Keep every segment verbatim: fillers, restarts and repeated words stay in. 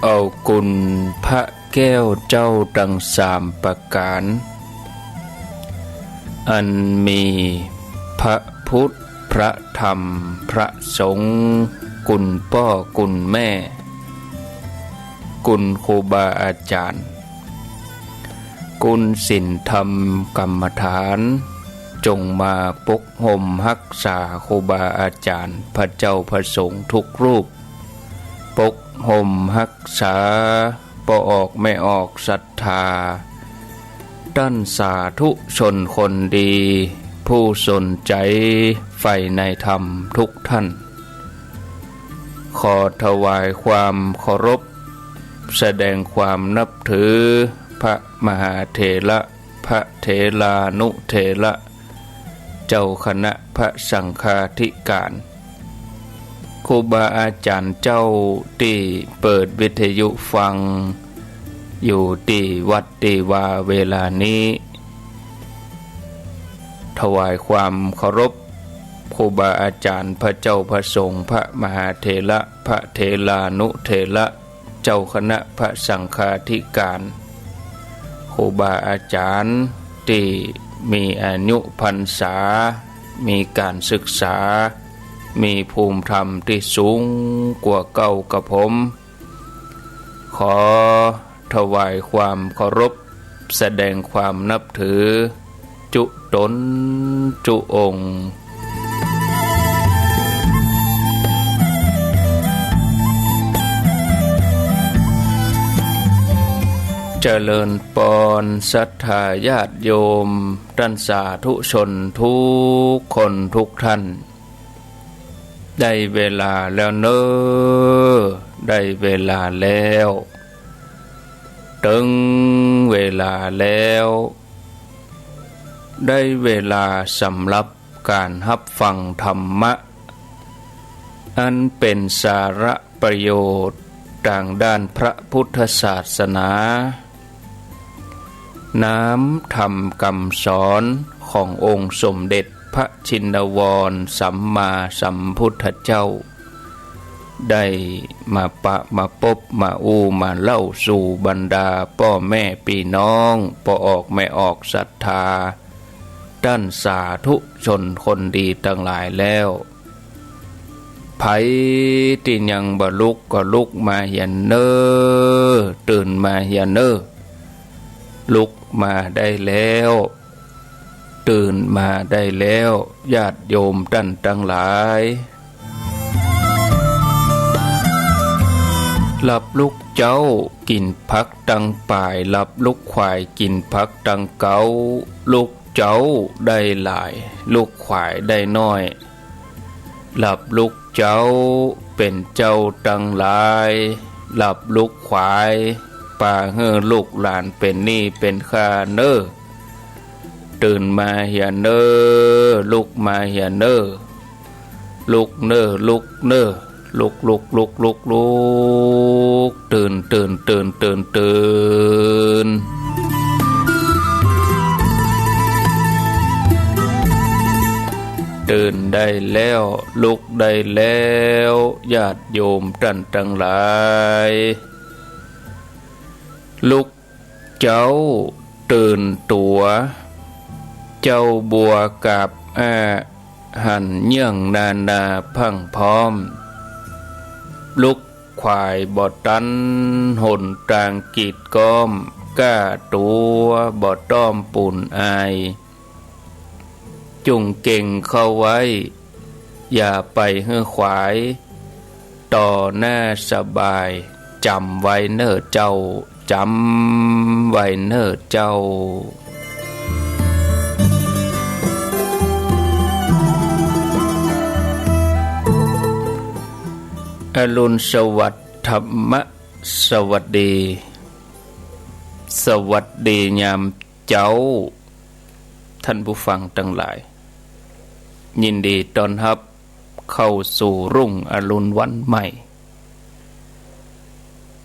เอาคุณพระแก้วเจ้าตังสามประก๋าน อันมีพระพุทธ พระธรรม พระสงฆ์ คุณป้อคุณแม่ คุณครูบาอาจ๋ารย์ คุณศีลธรรมกรรมฐาน จงมาปกฮ่มฮักษาครูบาอาจ๋ารย์ พระเจ้าพระสงฆ์ทุกรูป ปกฮ่มฮักษาป้อออกแม่ออกศรัทธา ต้านสาธุชนคนดี ผู้สนใจ๋ใฝ่ในธรรมทุกท่าน ขอถวายความเคารพ แสดงความนับถือ พระมหาเถระ พระเถรานุเถระ เจ้าคณะพระสังฆาธิการ ครูบาอาจ๋ารย์เจ้าตี้เปิดวิทยุฟัง อยู่ตี้วัดตี้วาเวลานี้ ถวายความเคารพ ครูบาอาจ๋ารย์ พระเจ้าพระสงฆ์ พระมหาเถระ พระเถรานุเถระ เจ้าคณะพระสังฆาธิการ ครูบาอาจ๋ารย์ตี้มีอายุพรรษา มีก๋านศึกษา มีภูมิธรรมตี้สูงกว่าเก้ากระผม ขอถวายความเคารพ แสดงความนับถือ จุ๊ต๋นจุ๊องค์ เจริญปอน ศรัทธาญาติโยม ต้านสาธุชนทุกคนทุกท่าน ได้เวลาแล้วเน่อ ได้เวลาแล้ว เถิงเวลาแล้ว ได้เวลาสำหรับก๋านฮับฟังธรรมะ อันเป๋นสาระประโยชน์ตางด้านพระพุทธศาสนา น้ำธรรมกำสอนขององค์สมเด็จพระชินวรสัมมาสัมพุทธเจ้า ได้มาปะมาปบมาอู้มาเล่าสู่บรรดาป้อแม่ปี้น้อง ป้อออกแม่ออกศรัทธา ต้านสาธุชนคนดีตังหลายแล้ว ใผตี้ยังบ่ลุกก็ลุกมาเหียเน่อ ตื่นมาเหียเน่อ ลุกมาได้แล้ว ตื่นมาได้แล้ว ญาติโยมต้านตังหลาย หลับลุกเจ๊ากิ๋นผักตังป่าย หลับลุกขวายกิ๋นผักตังเก๊า ลุกเจ๊าได้หลาย ลุกขวายได้น้อย หลับลุกเจ๊าเป๋นเจ้าตังหลาย หลับลุกขวาย ปาหื้อลูกหลานเป๋นหนี้เป๋นค่าเน่อ ตื่นมาเหียเน่อ ลุกมาเหียเน่อ ลุกเน่อ ลุกเน่อ ลุก ลุก ลุก ลุก ลุก ตื่น ตื่น ตื่น ตื่น ตื่น ตื่นได้แล้ว ลุกได้แล้ว ญาติโยมต้านตังหลาย ลุกเจ๊า ตื่นตั๋ว เจ๊าบัวกาบอ้า หันเยื่องนานาพรั่งพร้อม ลุกขวายบ่ตัน หนตางกีดก๊อม ก้าตั๋วบ่ต้อมปูนอาย จุ่งเก่งเข้าไว้ อย่าไปหื้อขวาย ต่อหน้าสบาย จ๋ำไว้เน่อเจ้า จ๋ำไว้เน่อเจ้า อรุณสวัสดิ์ ธรรมะสวัสดี สวัสดียามเจ๊า ท่านผู้ฟังตังหลาย ยินดีต้อนฮับเข้าสู่รุ่งอรุณวันใหม่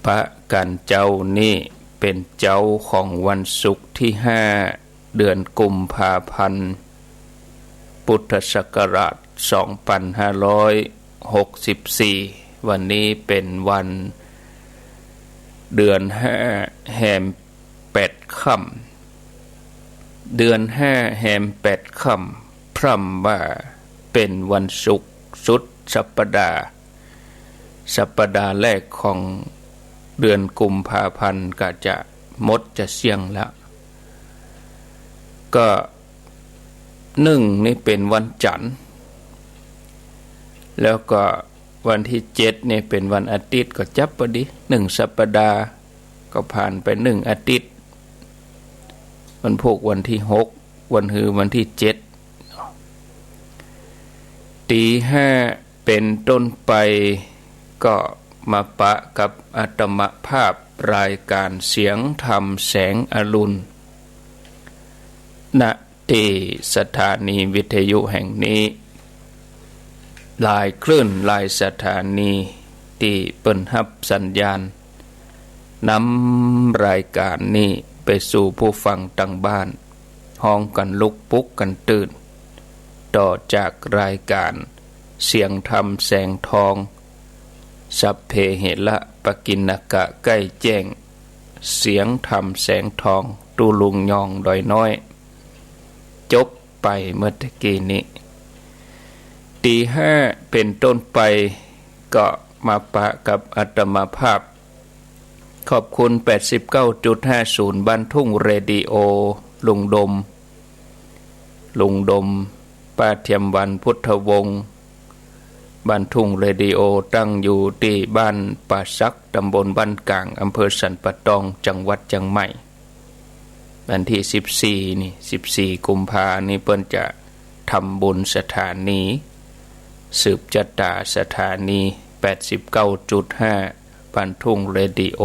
ปะกั๋นเจ๊านี้เป๋นเจ๊าของวันศุกร์ตี้ห้า เดือนกุมภาพันธ์ พุทธศักราชสองปันห้าร้อยหกสิบสี่ วันนี้เป๋นวัน เดือนห้าแฮมแปดค่ำ เดือนห้าแฮมแปดค่ำ พร่ำว่าเป๋นวันศุกร์สุดสัปดาห์ สัปดาห์แรกของเดือนกุมภาพันธ์ก็จะหมดจะเสี้ยงแล้ว ก็หนึ่งนี่เป๋นวันจันทร์ แล้วก็วันตี้เจ็ดนี่เป๋นวันอาทิตย์ ก็จับพอดี หนึ่งสัปดาห์ ก็ผ่านไปหนึ่งอาทิตย์ วันพูกวันตี้หก วันฮือวันตี้เจ็ด ตี๋ห้าเป๋นต้นไป ก็มาปะกับอาตมาภาพรายก๋านเสียงธรรมแสงอรุณ ณ ตี้สถานีวิทยุแห่งนี้ หลายคลื่นหลายสถานีตี้เปิ้นฮับสัญญาณ นำรายก๋านนี้ไปสู่ผู้ฟังตังบ้าน ฮ้องกั๋นลุกปลุกกั๋นตื่น ต่อจากรายก๋านเสียงธรรมแสงทอง สัพเพเหระปกิณณกะ ใก้แจ้ง เสียงธรรมแสงทอง ตุ๊ลุงยองดอยน้อย จบไปเมื่อตะกี้นี้ ตี๋ห้าเป๋นต้นไป ก็มาปะกับอาตมาภาพ ขอบคุณแปดสิบเก้าจุดห้าศูนย์ บ้านทุ่งเรดิโอ ลุงดม ลุงดม ป้าเทียมวรรณ พุทธวงศ์ บ้านทุ่งเรดิโอ ตั้งอยู่ตี้บ้านป่าสัก ตำบลบ้านก๋าง อำเภอสันป่าตอง จังหวัดเจียงใหม่ วันตี้สิบสี่นี่ สิบสี่กุมภานี่เปิ้นจะทำบุญสถานี สืบจะต๋าสถานีแปดสิบเก้าจุดห้า บ้านทุ่งเรดิโอ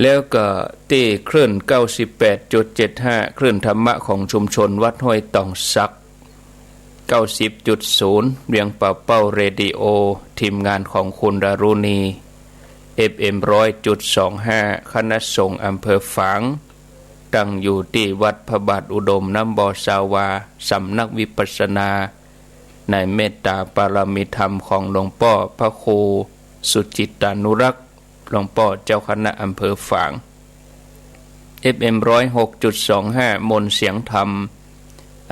แล้วก็ตี้คลื่นเก้าสิบแปดจุดเจ็ดห้า คลื่นธรรมะของชุมชนวัดห้วยตองสัก เก้าสิบจุดศูนย์ เวียงป่าเป้าเรดิโอ ทีมงานของคุณดารุณี เอฟเอ็มร้อยจุดสองห้า คณะสงฆ์อำเภอฝาง ตั้งอยู่ตี้วัดพระบาทอุดมน้ำบ่อสาวา สำนักวิปัสสนา ในเมตตาปารมีธรรมของหลวงป้อพระครูสุจิตตานุรักษ์ หลวงป้อเจ้าคณะอำเภอฝาง เอฟเอ็มร้อยหกจุดสองห้า มนต์เสียงธรรม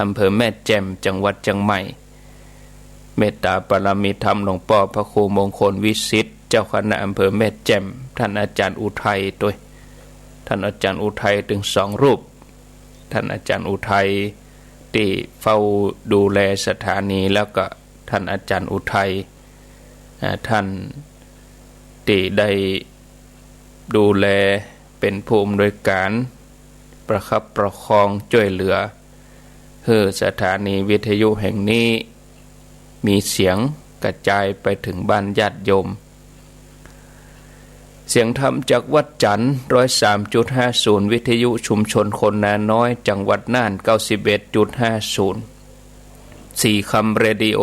อำเภอแม่แจ่ม จังหวัดเจียงใหม่ เมตตาปารมีธรรมหลวงป้อพระครูมงคลวิสิทธิ์ เจ้าคณะอำเภอแม่แจ่ม ต้านอาจ๋ารย์อุทัยตวย ต้านอาจ๋ารย์อุทัยตึงสองรูป ต้านอาจ๋ารย์อุทัยตี้เฝ้าดูแลสถานี แล้วก็ต้านอาจ๋ารย์อุทัย อ่า ต้านตี้ได้ดูแลเป๋นผู้อำนวยก๋าน ประคับประคองจ้วยเหลือ หื้อสถานีวิทยุแห่งนี้มีเสียงกระจายไปเถิงบ้านญาติโยม เสียงธรรมจากวัดจันทร์ ร้อยสามจุดห้าศูนย์ วิทยุชุมชนคนนาน้อย จังหวัดน่าน เก้าสิบเอ็ดจุดห้าศูนย์ สีคำเรดิโอ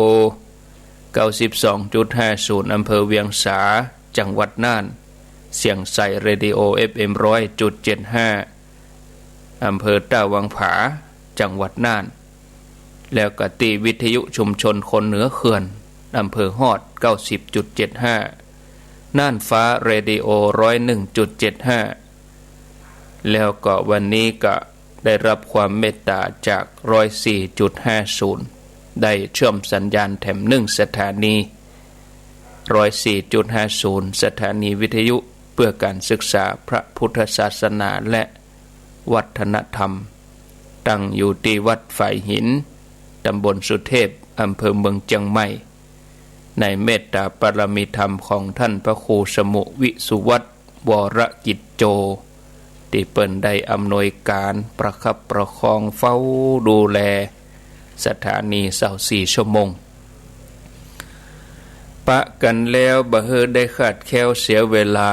เก้าสิบสองจุดห้าศูนย์ อำเภอเวียงสา จังหวัดน่าน เสียงใสเรดิโอ เอฟเอ็มร้อยจุดเจ็ดห้า อำเภอต้าวังผา จังหวัดน่าน แล้วก็ตี้วิทยุชุมชนคนเหนือเขื่อน อำเภอฮอด เก้าสิบจุดเจ็ดห้า น่านฟ้าเรดิโอ ร้อยหนึ่งจุดเจ็ดห้า แล้วก็วันนี้ก็ได้รับความเมตตาจาก ร้อยสี่จุดห้าศูนย์ ได้เชื่อมสัญญาณแถมหนึ่งสถานี ร้อยสี่จุดห้าศูนย์ สถานีวิทยุเพื่อการศึกษาพระพุทธศาสนาและวัฒนธรรม ตั้งอยู่ตี้วัดฝายหิน ตำบลสุเทพ อำเภอเมืองเจียงใหม่ ในเมตตาปารมีธรรมของท่านพระครูสมุวิสุวัฒน์ วรกิจโจ ตี้เปิ้นได้อำนวยก๋านประคับประคองเฝ้าดูแลสถานีซาวสี่ชั่วโมง ปะกั๋นแล้วบ่หื้อได้คลาดแคลนเสียเวลา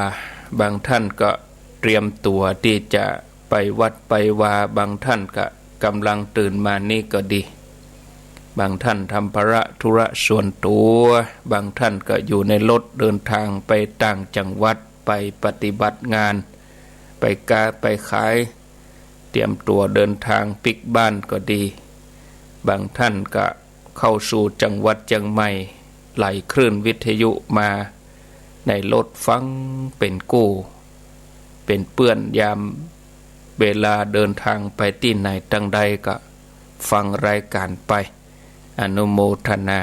บางท่านก็เตรียมตั๋วตี้จะไปวัดไปวา บางท่านก็ก่ำลังตื่นมานี่ก็ดี บางท่านทำภาระธุระส่วนตั๋ว บางท่านก็อยู่ในรถเดินทางไปต่างจังหวัด ไปปฏิบัติงาน ไปก๊าไปขาย เตรียมตั๋วเดินทางปิ๊กบ้านก็ดี บางท่านก็เข้าสู่จังหวัดเจียงใหม่ ไหลคลื่นวิทยุมา ในรถฟังเป๋นกู้ เป๋นเปื้อน ยามเวลาเดินตางไปตี้ไหนตางใดก็ฟังรายก๋านไป อนุโมทนา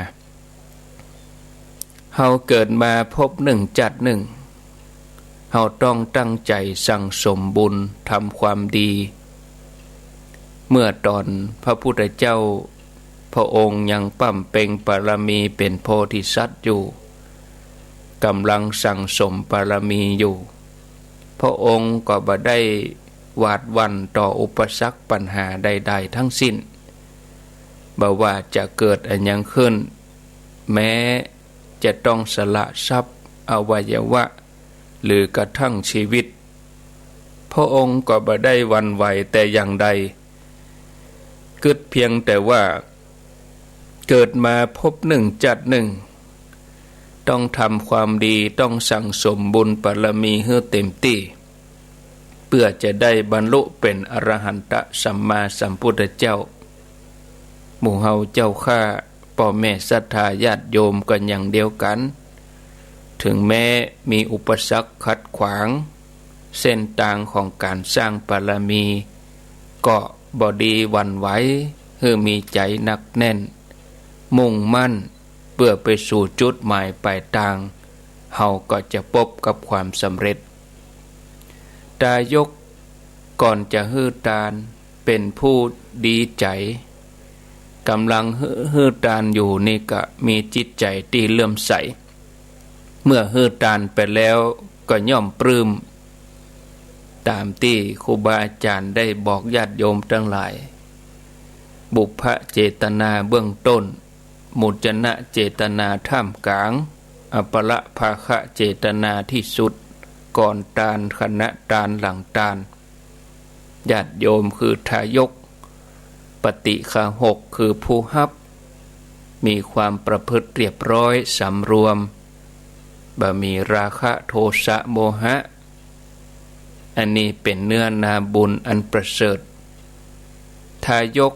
เฮาเกิดมาพบนึ่งจาตินึ่ง เฮาต้องตั้งใจ๋สั่งสมบุญ ทำความดี เมื่อต๋อนพระพุทธเจ้า พระองค์ยังบำเพ็ญบารมีเป๋นโพธิสัตว์อยู่ ก๋ำลังสั่งสมบารมีอยู่ พระองค์ก็บ่ได้หวาดหวั่นต่ออุปสรรคปัญหาใดๆ ทั้งสิ้น บ่ว่าจะเกิดอะหยังขึ้น แม้จะต้องสละทรัพย์ อวัยวะ หรือกระทั่งชีวิต พระองค์ก็บ่ได้หวั่นไหวแต่อย่างใด กึ๊ดเพียงแต่ว่า เกิดมาพบนึ่งจาตินึ่ง ต้องทำความดี ต้องสั่งสมบุญบารมีหื้อเต๋มตี้ เปื้อจะได้บรรลุเป๋นอรหันตสัมมาสัมพุทธเจ้า หมู่เฮาเจ้าข้า ป้อแม่ศรัทธาญาติโยมก็อย่างเดียวกั๋น เถิงแม้มีอุปสรรคขัดขวาง เส้นตางของก๋านสร้างบารมี ก็บ่ดีหวั่นไหว หื้อมีใจ๋หนักแน่น มุ่งมั่น เปื้อไปสู่จุดหมายป๋ายตาง เฮาก็จะปบกับความสำเร็จ ทายกก่อนจะหื้อตาน เป๋นผู้ดีใจ๋ ก๋ำลังหื้อ หื้อตานอยู่นี่ก็มีจิตใจ๋ตี้เลื่อมใส เมื่อหื้อตานไปแล้วก็ย่อมปลื้ม ต๋ามตี้ครูบาอาจ๋ารย์ได้บอกญาติโยมตังหลาย ปุพพะเจตนาเบื้องต้น มุจจะเจตนาท่ามก๋าง อัปปะระภาคะเจตนาตี้สุด ก่อนตาน ขณะตาน หลังตาน ญาติโยมคือทายก ปฏิฆาหกคือผู้ฮับ มีความประพฤติเรียบร้อยสำรวม บ่มีราคะโทสะโมหะ อันนี้เป๋นเนื้อนาบุญอันประเสริฐ ทายก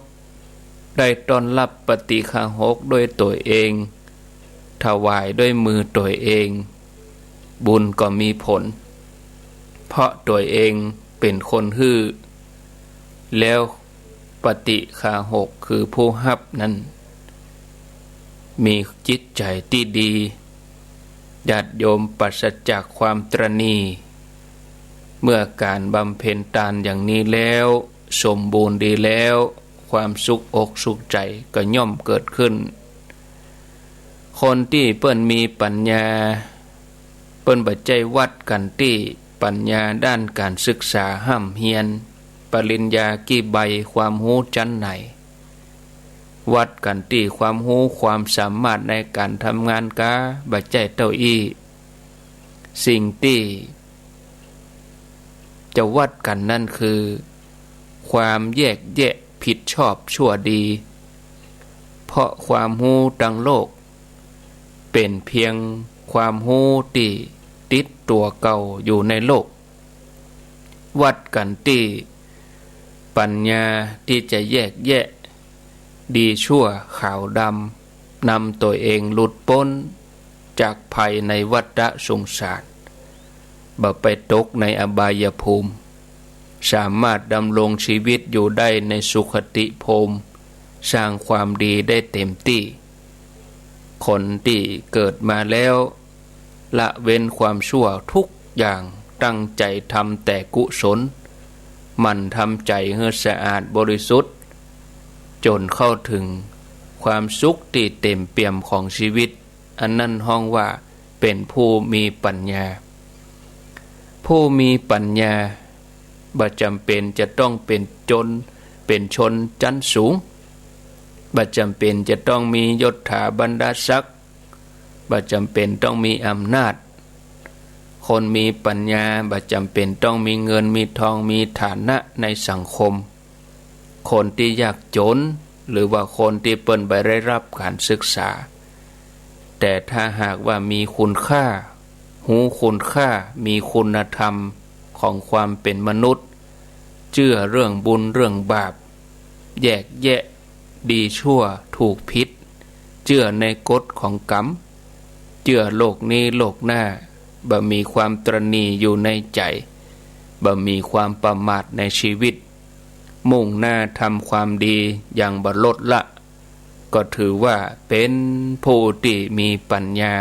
ได้ต้อนฮับปฏิฆาหกด้วยตั๋วเอง ถวายด้วยมือตั๋วเอง บุญก็มีผล เพราะตั๋วเองเป๋นคนหื้อ แล้วปฏิฆาหกคือผู้ฮับนั้น มีจิตใจ๋ตี้ดี ญาติโยมปราศจากความตระหนี่ เมื่อก๋านบำเพ็ญตานอย่างนี้แล้ว สมบูรณ์ดีแล้ว ความสุขอกสุขใจ๋ก็ย่อมเกิดขึ้น คนตี้เปิ้นมีปัญญา เปิ้นบ่ใจ้วัดกั๋นตี้ปัญญาด้านก๋านศึกษาฮ่ำเฮียน ปริญญากี่ใบ ความฮู้จั้นไหน วัดกั๋นตี้ความฮู้ความสามารถในก๋านทำงานกา บ่ใจ้เต้าอี้ สิ่งตี้จะวัดกั๋นนั้นคือ ความแยกแยะผิดชอบชั่วดี เพราะความฮู้ตังโลก เป๋นเพียงความฮู้ตี้ติดตั๋วเก่าอยู่ในโลก วัดกั๋นตี้ปัญญาตี้จะแยกแยะดีชั่วขาวดำ นำตั๋วเองหลุดป๊นจากภัยในวัฏฏะสงสาร บ่ไปตกในอบายภูมิ สามารถดำรงชีวิตอยู่ได้ในสุคติภูมิ สร้างความดีได้เต๋มตี้ คนตี้เกิดมาแล้ว ละเว้นความชั่วทุกอย่าง ตั้งใจ๋ทำแต่กุศล หมั่นทำใจ๋หื้อสะอาดบริสุทธิ์ จ๋นเข้าเถิงความสุขตี้เต๋มเปี่ยมของชีวิต อันนั้นฮ้องว่าเป๋นผู้มีปัญญา ผู้มีปัญญา บ่จ๋ำเป๋นจะต้องเป๋นจน เป๋นชนจั้นสูง บ่จ๋ำเป๋นจะต้องมียศถาบรรดาศักดิ์ บ่จ๋ำเป๋นต้องมีอำนาจ คนมีปัญญาบ่จ๋ำเป๋นต้องมีเงินมีทอง มีฐานะในสังคม คนตี้ยากจ๋น หรือว่าคนตี้เปิ้นบ่ได้ฮับก๋านศึกษา แต่ถ้าหากว่ามีคุณค่า ฮู้คุณค่า มีคุณธรรมของความเป๋นมนุษย์ เจื้อเรื่องบุญเรื่องบาป แยกแยะดีชั่วถูกผิด เจื้อในกฎของกรรม เจื้อโลกนี้โลกหน้า บ่มีความตระหนี่อยู่ในใจ๋ บ่มีความประมาทในชีวิต มุ่งหน้าทำความดีอย่างบ่ลดละ ก็ถือว่าเป๋นผู้ตี้มีปัญญา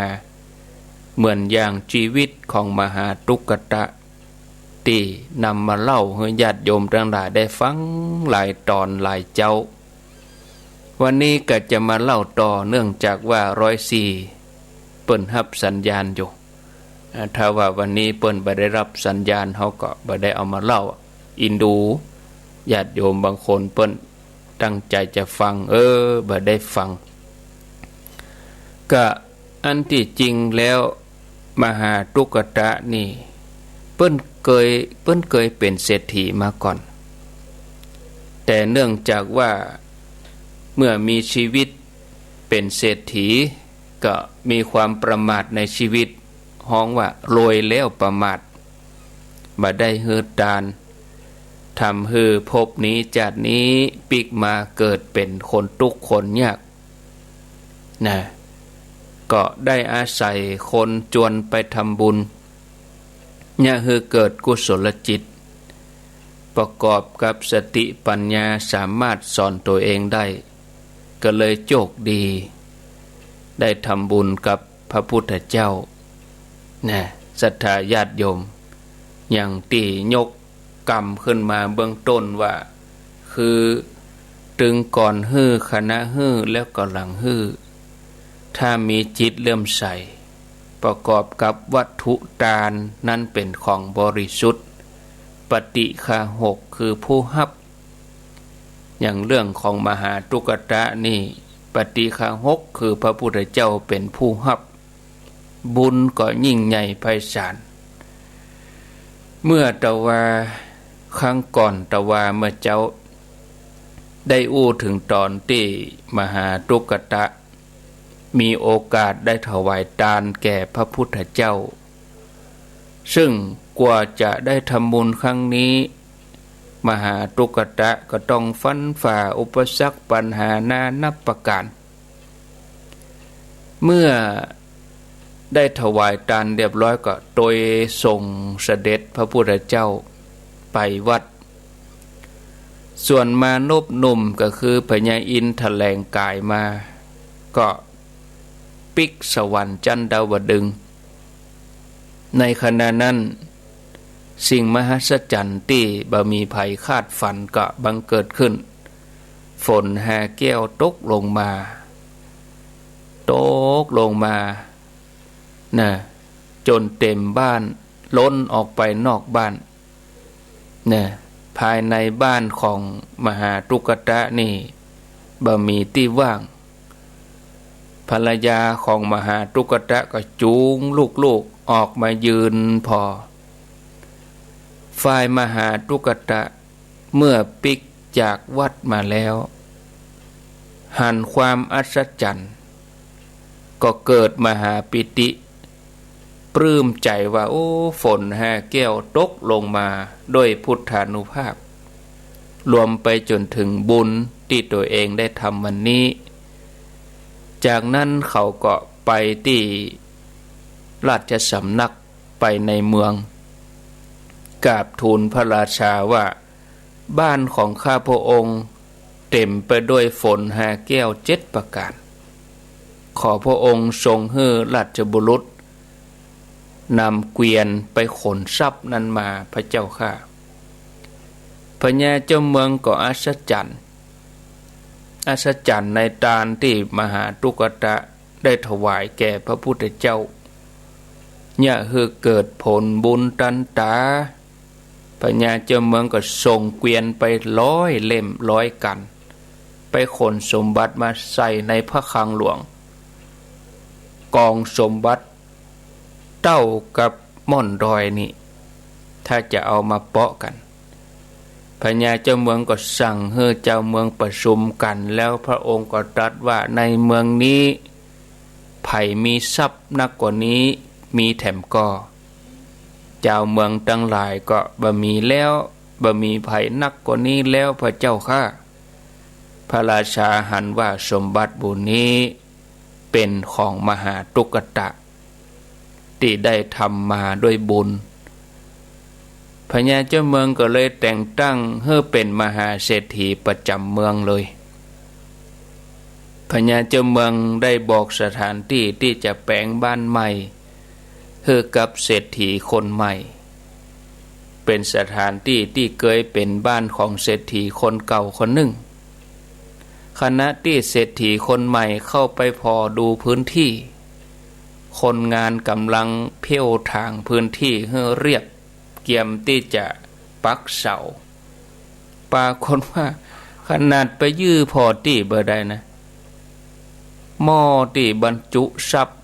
เหมือนอย่างชีวิตของมหาตุกตะ ตี้นำมาเล่าหื้อญาติโยมตังหลายได้ฟังหลายต๋อนหลายเจ๊า วันนี้ก็จะมาเล่าต่อ เนื่องจากว่าร้อยสี่เปิ้นฮับสัญญาณอยู่ อ่า ถ้าว่าวันนี้เปิ้นบ่ได้ฮับสัญญาณ เฮาก็บ่ได้เอามาเล่า อินดูญาติโยมบางคนเปิ้นตั้งใจ๋จะฟัง เออ บ่ได้ฟัง ก็อันตี้จริงแล้ว มหาตุกตะนี่ เปิ้นเกย เปิ้นเกยเป๋นเศรษฐีมาก่อน แต่เนื่องจากว่าเมื่อมีชีวิตเป๋นเศรษฐี ก็มีความประมาทในชีวิต ฮ้องว่ารวยแล้วประมาท บ่ได้หื้อตาน ทำหื้อภพนี้จาตินี้ปิ๊กมาเกิดเป๋นคนตุ๊กข์คนยาก นะ ก็ได้อาศัยคนจวนไปทำบุญ เยียะหื้อเกิดกุศลจิต ประกอบกับสติปัญญาสามารถสอนตั๋วเองได้ ก็เลยโชคดี ได้ทำบุญกับพระพุทธเจ้า นะ ศรัทธาญาติโยม อย่างตี้ยกกำขึ้นมาเบื้องต้นว่า คือตึงก่อนหื้อ ขณะหื้อ แล้วก็หลังหื้อ ถ้ามีจิตเลื่อมใส ประกอบกับวัตถุตานนั้นเป๋นของบริสุทธิ์ ปฏิฆาหก คือผู้ฮับ อย่างเรื่องของมหาตุกตะนี่ ปฏิฆาหก คือพระพุทธเจ้าเป๋นผู้ฮับ บุญก็ยิ่งใหญ่ไพศาล เมื่อตะวา ครั้งก่อนตะวาเมื่อเจ๊า ได้อู้เถิงต๋อนตี้มหาตุกตะ มีโอกาสได้ถวายตานแก่พระพุทธเจ้า ซึ่งกว่าจะได้ทำบุญครั้งนี้ มหาตุกตะก็ต้องฟันฝ่าอุปสรรคปัญหานานับประก๋าน เมื่อได้ถวายตานเรียบร้อยก็ตวยส่งเสด็จพระพุทธเจ้าไปวัด ส่วนมานพหนุ่มก็คือพญาอินทร์แถลงกายมา ก็ปิ๊กสวรรค์จั้นดาวดึงส์ ในขณะนั้น สิ่งมหัศจรรย์ตี้บ่มีใผคาดฝันก็บังเกิดขึ้น ฝนห้าแก้วตกลงมา ตกลงมา นะ จนเต็มบ้าน ล้นออกไปนอกบ้าน นะ ภายในบ้านของมหาตุกตะนี่ บ่มีตี้ว่าง ภรรยาของมหาตุกตะก็จูงลูกๆ ออกมายืนผ่อ ฝ่ายมหาตุกตะ เมื่อปิ๊กจากวัดมาแล้ว หันความอัศจรรย์ ก็เกิดมหาปีติ ปลื้มใจ๋ว่า โอ้ ฝนห้าแก้วตกลงมาด้วยพุทธานุภาพ รวมไปจ๋นเถิงบุญตี้ตั๋วเองได้ทำวันนี้ จากนั้นเขาก็ไปตี้ราชสำนัก ไปในเมือง กราบทูลพระราชาว่า บ้านของข้าพระองค์เต็มไปด้วยฝนห้าแก้วเจ็ดประก๋าน ขอพระองค์ทรงหื้อราชบุรุษนำเกวียนไปขนทรัพย์นั้นมาพระเจ้าข้า พญาเจ้าเมืองก็อัศจรรย์ อัศจรรย์ในตานตี้มหาตุกตะได้ถวายแก่พระพุทธเจ้า เยียะหื้อเกิดผลบุญตันต๋า พญาเจ้าเมืองก็ส่งเกวียนไปร้อยเล่มร้อยคัน ไปขนสมบัติมาใส่ในพระคลังหลวง กองสมบัติเต้ากับหม่อนดอยนี่ ถ้าจะเอามาเปาะกั๋น พญาเจ้าเมืองก็สั่งหื้อจาวเมืองประชุมกั๋น แล้วพระองค์ก็ตรัสว่า ในเมืองนี้ ใผมีทรัพย์นักกว่านี้มีแถมก่อ จาวเมืองตังหลายก็บ่มีแล้ว บ่มีใผนักกว่านี้แล้วพระเจ้าข้า พระราชาหันว่าสมบัติบุญนี้เป๋นของมหาตุกตะ ตี้ได้ทำมาด้วยบุญ พญาเจ้าเมืองก็เลยแต่งตั้งหื้อเป๋นมหาเศรษฐีประจ๋ำเมืองเลย พญาเจ้าเมืองได้บอกสถานตี้ตี้จะแป๋งบ้านใหม่หื้อกับเศรษฐีคนใหม่ เป๋นสถานตี้ตี้เกยเป๋นบ้านของเศรษฐีคนเก่าคนนึ่ง ขณะตี้เศรษฐีคนใหม่เข้าไปผ่อดูพื้นตี้ คนงานก่ำลังเผี้ยวถางพื้นตี้หื้อเรียบ เกียมตี้จะปักเสา ปรากฏว่าขนาดไปยื้อผ่อตี้บ่ได้นะ หม้อตี้บรรจุทรัพย์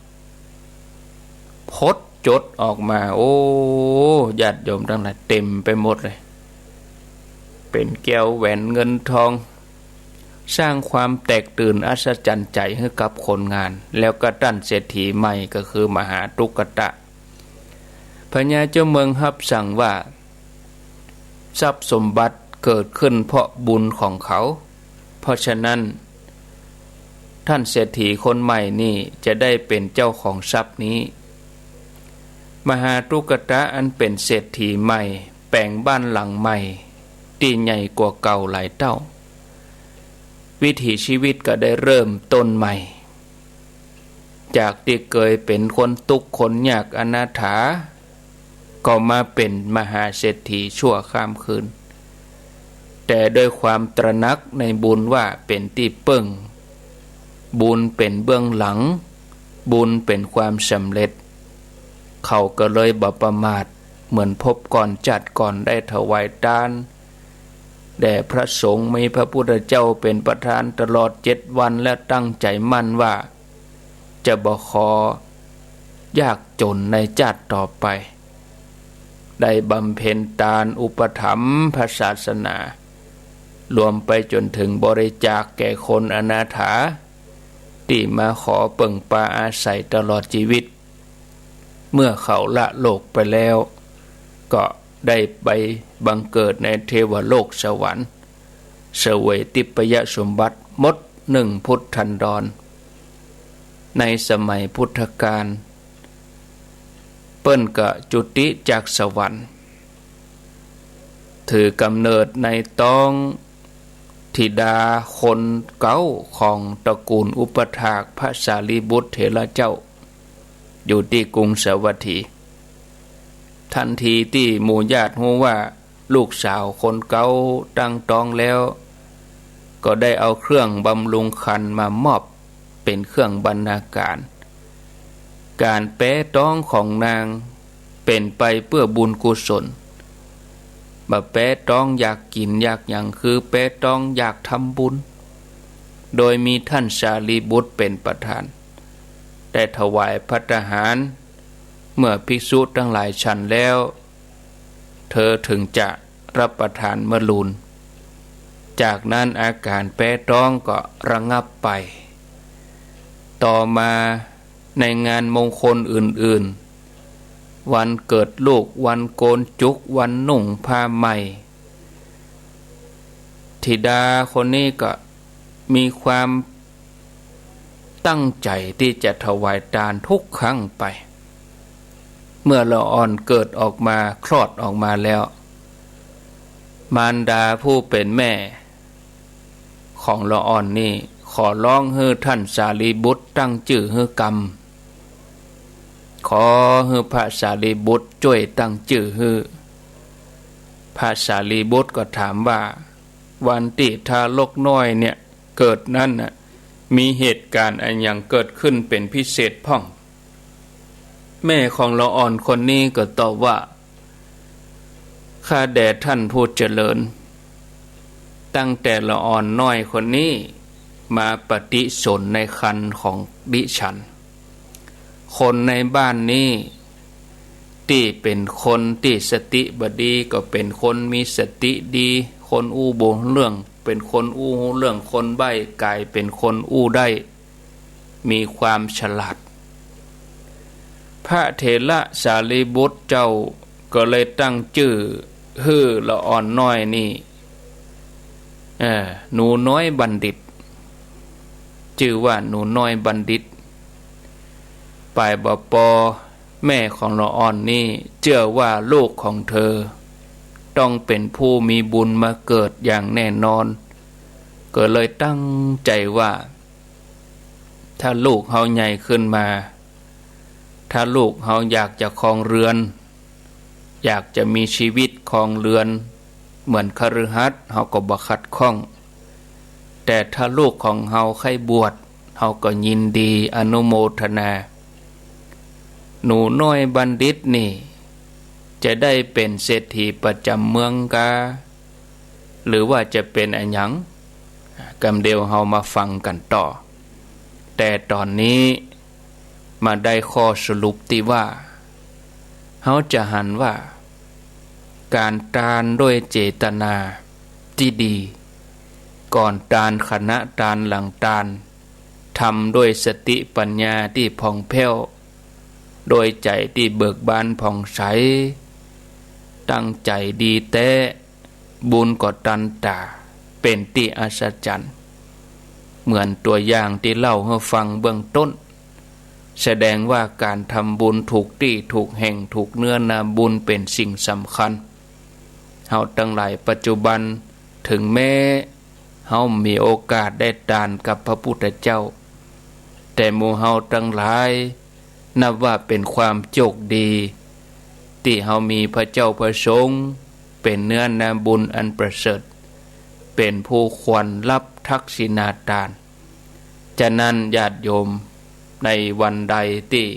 พดจดออกมา โอ้ ญาติโยมตังหลาย เต๋มไปหมดเลย เป๋นแก้วแหวนเงินทอง สร้างความแตกตื่นอัศจรรย์ใจ๋หื้อกับคนงาน แล้วก็ต้านเศรษฐีใหม่ก็คือมหาตุกตะ พญาเจ้าเมืองฮับสั่งว่า ทรัพย์สมบัติเกิดขึ้นเพราะบุญของเขา เพราะฉะนั้น ต้านเศรษฐีคนใหม่นี่จะได้เป๋นเจ้าของทรัพย์นี้ มหาตุกตะอันเป๋นเศรษฐีใหม่ แป๋งบ้านหลังใหม่ ตี้ใหญ่กว่าเก่าหลายเต้า วิถีชีวิตก็ได้เริ่มต้นใหม่ จากตี้เกยเป๋นคนตุ๊กข์คนยากอนาถา ก็มาเป๋นมหาเศรษฐีชั่วข้ามคืน แต่ด้วยความตระหนักในบุญว่าเป๋นตี้เปิ้ง บุญเป๋นเบื้องหลัง บุญเป๋นความสำเร็จ เขาก็เลยบ่ประมาท เหมือนภพก่อนจาติก่อนได้ถวายตาน แด่พระสงฆ์ มีพระพุทธเจ้าเป๋นประธานตลอดเจ็ดวัน และตั้งใจ๋มั่นว่าจะบ่ขอยากจ๋นในจาติต่อไป ได้บำเพ็ญตานอุปถัมภ์พระศาสนา รวมไปจ๋นเถิงบริจาคแก่คนอนาถา ตี้มาขอเปิ้งปาอาศัยตลอดจีวิต เมื่อเขาละโลกไปแล้ว ก็ได้ไปบังเกิดในเทวโลกสวรรค์ เสวยทิพยสมบัติหมดหนึ่งพุทธันดร ในสมัยพุทธกาล เปิ้นก็จุติจากสวรรค์ ถือกำเนิดในต๊องธิดาคนเก๊าของตระกูลอุปถากพระสารีบุตรเถระเจ้า อยู่ตี้กรุงสาวัตถี ทันทีตี้หมู่ญาติฮู้ว่าลูกสาวคนเก๊าตั้งต๊องแล้ว ก็ได้เอาเครื่องบำรุงครรภ์มามอบเป๋นเครื่องบรรณาการ ก๋านแป๊ต๊องของนางเป๋นไปเปื้อบุญกุศล บ่แป๊ต๊องอยากกิ๋นอยากหยัง คือแป๊ต๊องอยากทำบุญ โดยมีต้านสารีบุตรเป๋นประธาน ได้ถวายภัตตาหาร เมื่อภิกษุตังหลายฉันแล้ว เธอเถิงจะรับประทานมะรูน จากนั้นอาก๋านแป๊ต๊องก็ระงับไป ต่อมาในงานมงคลอื่นๆ วันเกิดลูก วันโกนจุก วันนุ่งผ้าใหม่ ธิดาคนนี้ก็มีความ ตั้งใจ๋ตี้จะถวายตานทุกครั้งไป เมื่อละอ่อนเกิดออกมา คลอดออกมาแล้ว มารดาผู้เป๋นแม่ของละอ่อนนี่ ขอร้องหื้อต้านสารีบุตรตั้งจื้อหื้อกำ ขอหื้อพระสารีบุตรจ้วยตั้งจื้อหื้อ พระสารีบุตรก็ถามว่า วันตี้ทารกน้อยเนี่ย เกิดนั้นน่ะ มีเหตุก๋ารณ์อะหยังเกิดขึ้นเป๋นพิเศษพ่อง แม่ของละอ่อนคนนี้ก็ตอบว่า ข้าแด่ต้านผู้เจริญ ตั้งแต่ละอ่อนน้อยคนนี้มาปฏิสนธิในครรภ์ของดิฉัน คนในบ้านนี้ตี้เป๋นคนตี้สติบ่ดีก็เป๋นคนมีสติดี คนอู้บ่ฮู้เรื่องเป๋นคนอู้ฮู้เรื่อง คนใบ้ก๋ายเป๋นคนอู้ได้ มีความฉลาด พระเถระสารีบุตรเจ้าก็เลยตั้งจื้อหื้อละอ่อนน้อยนี่ เอ่อ หนูน้อยบัณฑิต จื้อว่าหนูน้อยบัณฑิต ป๋ายบ่ปอ แม่ของละอ่อนนี่เจื้อว่าลูกของเธอต้องเป๋นผู้มีบุญมาเกิดอย่างแน่นอน ก็เลยตั้งใจ๋ว่า ถ้าลูกเฮาใหญ่ขึ้นมา ถ้าลูกเฮาอยากจะครองเรือน อยากจะมีชีวิตครองเรือนเหมือนคฤหัสถ์ เฮาก็บ่ขัดข้อง แต่ถ้าลูกของเฮาใค่บวช เฮาก็ยินดีอนุโมทนา หนูน้อยบัณฑิตนี่จะได้เป๋นเศรษฐีประจ๋ำเมืองกา หรือว่าจะเป๋นอะหยัง กำเดียวเฮามาฟังกั๋นต่อ แต่ต๋อนนี้มาได้ข้อสรุปตี้ว่า เฮาจะหันว่า ก๋านตานด้วยเจตนาตี้ดี ก่อนตาน ขณะตาน หลังตาน ทำด้วยสติปัญญาตี้ผ่องแผ้ว ด้วยใจ๋ตี้เบิกบานผ่องใส ตั้งใจ๋ดีแต๊ บุญก็ตันต๋า เป๋นตี้อัศจรรย์ เหมือนตั๋วอย่างตี้เล่าหื้อฟังเบื้องต้น แสดงว่าก๋านทำบุญถูกตี้ถูกแห่งถูกเนื้อนาบุญเป๋นสิ่งสำคัญ เฮาตังหลายปัจจุบัน เถิงแม้เฮามีโอกาสได้ตานกับพระพุทธเจ้า แต่หมู่เฮาตังหลาย นับว่าเป๋นความโจคดี ตี้เฮามีพระเจ้าพระสงฆ์ เป๋นเนื้อนาบุญอันประเสริฐ เป๋นผู้ควรฮับทักษิณาตาน ฉะนั้นญาติโยม ในวันใดตี้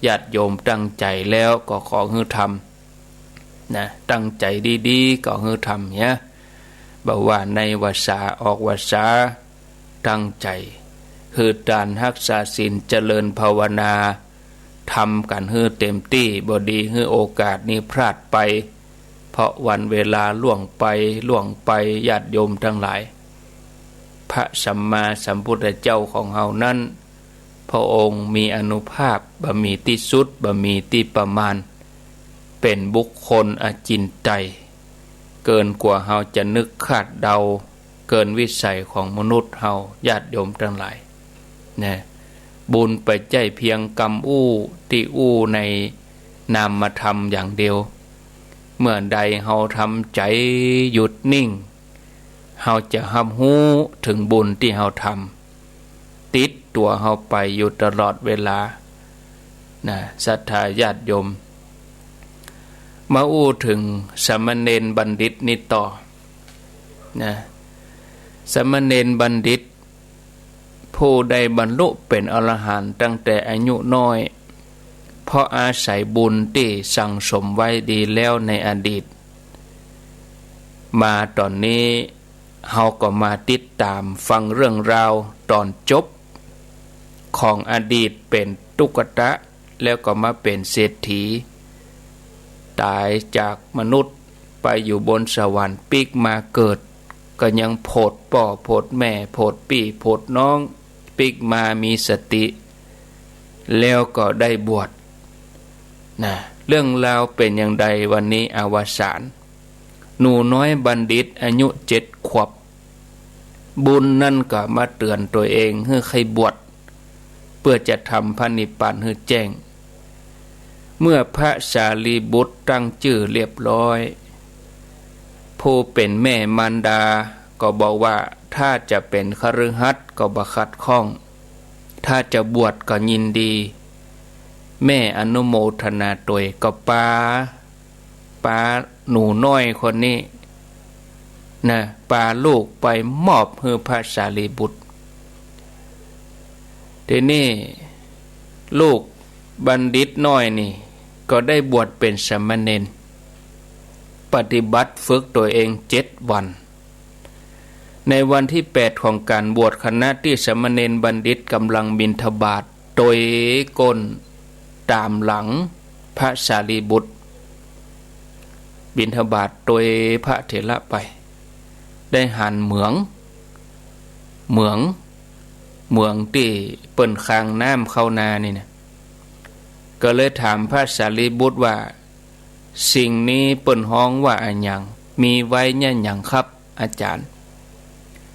ญาติโยมตั้งใจ๋แล้วก็ขอหื้อทำ นะ ตั้งใจ๋ดีๆ ก็หื้อทำเหีย บ่ว่าในวาจาออกวาจา ตั้งใจ๋หื้อตาน ฮักษาศีล เจริญภาวนา ทำกั๋นหื้อเต๋มตี้ บ่ดีหื้อโอกาสนี้พลาดไป เพราะวันเวลาล่วงไป ล่วงไป ญาติโยมตังหลาย พระสัมมาสัมพุทธเจ้าของเฮานั้น พระองค์มีอานุภาพบ่มีตี้สุด บ่มีตี้ประมาณ เป๋นบุคคลอจินไตย เกินกว่าเฮาจะนึกคาดเดา เกินวิสัยของมนุษย์เฮา ญาติโยมตังหลาย นะ บุญบ่ใจ้เพียงกำอู้ตี้อู้ในนามธรรมอย่างเดียว เมื่อใดเฮาทำใจ๋หยุดนิ่ง เฮาจะฮับฮู้เถิงบุญตี้เฮาทำ ติดตั๋วเฮาไปอยู่ตลอดเวลา นะ ศรัทธาญาติโยม มาอู้เถิงสามเณรบัณฑิตนี้ต่อ นะ สามเณรบัณฑิต ผู้ได้บรรลุเป๋นอรหันต์ตั้งแต่อายุน้อย เพราะอาศัยบุญตี้สั่งสมไว้ดีแล้วในอดีต มาต๋อนนี้ เฮาก็มาติดต๋ามฟังเรื่องราวต๋อนจบ ของอดีตเป๋นตุ๊กตะ แล้วก็มาเป๋นเศรษฐี ต๋ายจากมนุษย์ไปอยู่บนสวรรค์ ปิ๊กมาเกิด ก็ยังโผดป้อโผดแม่ โผดปี้โผดน้อง ปิ๊กมามีสติ แล้วก็ได้บวช นะ เรื่องราวเป๋นอย่างใด วันนี้อวสาน หนูน้อยบัณฑิตอายุเจ็ดขวบ บุญนั้นก็มาเตือนตั๋วเองหื้อใค่บวช เพื่อจะทำพระนิพพานหื้อแจ้ง เมื่อพระสารีบุตรตั้งจื้อเรียบร้อย ผู้เป๋นแม่มารดาก็บอกว่า ถ้าจะเป๋นคฤหัสถ์ก็บ่ขัดข้อง ถ้าจะบวชก็ยินดี แม่อนุโมทนาตวย ก็ปา ปาหนูน้อยคนนี้ นะ ปาลูกไปมอบหื้อพระสารีบุตร ทีนี้ลูกบัณฑิตน้อยนี่ก็ได้บวชเป๋นสามเณร ปฏิบัติฝึกตั๋วเองเจ็ดวัน ในวันตี้แปดของก๋านบวช ขณะตี้สามเณรบัณฑิตก่ำลังบิณฑบาตตวยก้นต๋ามหลังพระสารีบุตร บิณฑบาตตวยพระเถระไป ได้หันเหมือง เหมือง เหมืองตี้เปิ้นคางน้ำเข้านานี่นะ ก็เลยถามพระสารีบุตรว่า สิ่งนี้เปิ้นฮ้องว่าอะหยัง มีไว้เยียะหยังครับ อาจ๋ารย์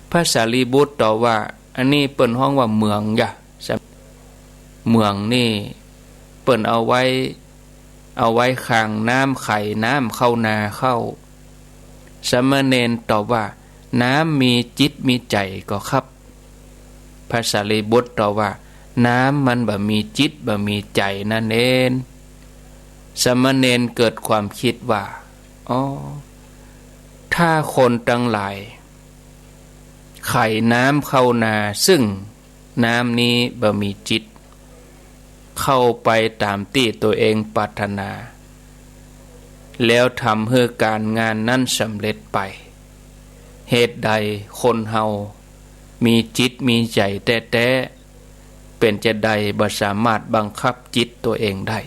พระสารีบุตรตอบว่า อันนี้เปิ้นฮ้องว่าเหมืองยะ เหมืองนี่เปิ้นเอาไว้ เอาไว้ข้างน้ำ ใค่น้ำเข้านาเข้า สามเณรตอบว่า น้ำมีจิตมีใจ๋ก่อครับ พระสารีบุตรตอบว่า น้ำมันบ่มีจิตบ่มีใจ๋นั่นเอง สามเณรเกิดความกึ๊ดว่า อ๋อ ถ้าคนตังหลาย ใค่น้ำเข้านา ซึ่งน้ำนี้บ่มีจิต เข้าไปต๋ามตี้ตั๋วเองปรารถนา แล้วทำหื้อก๋านงานนั้นสำเร็จไป เหตุใดคนเฮามีจิตมีใจ๋แต๊ๆ เป๋นจาใดบ่สามารถบังคับจิตตั๋วเองได้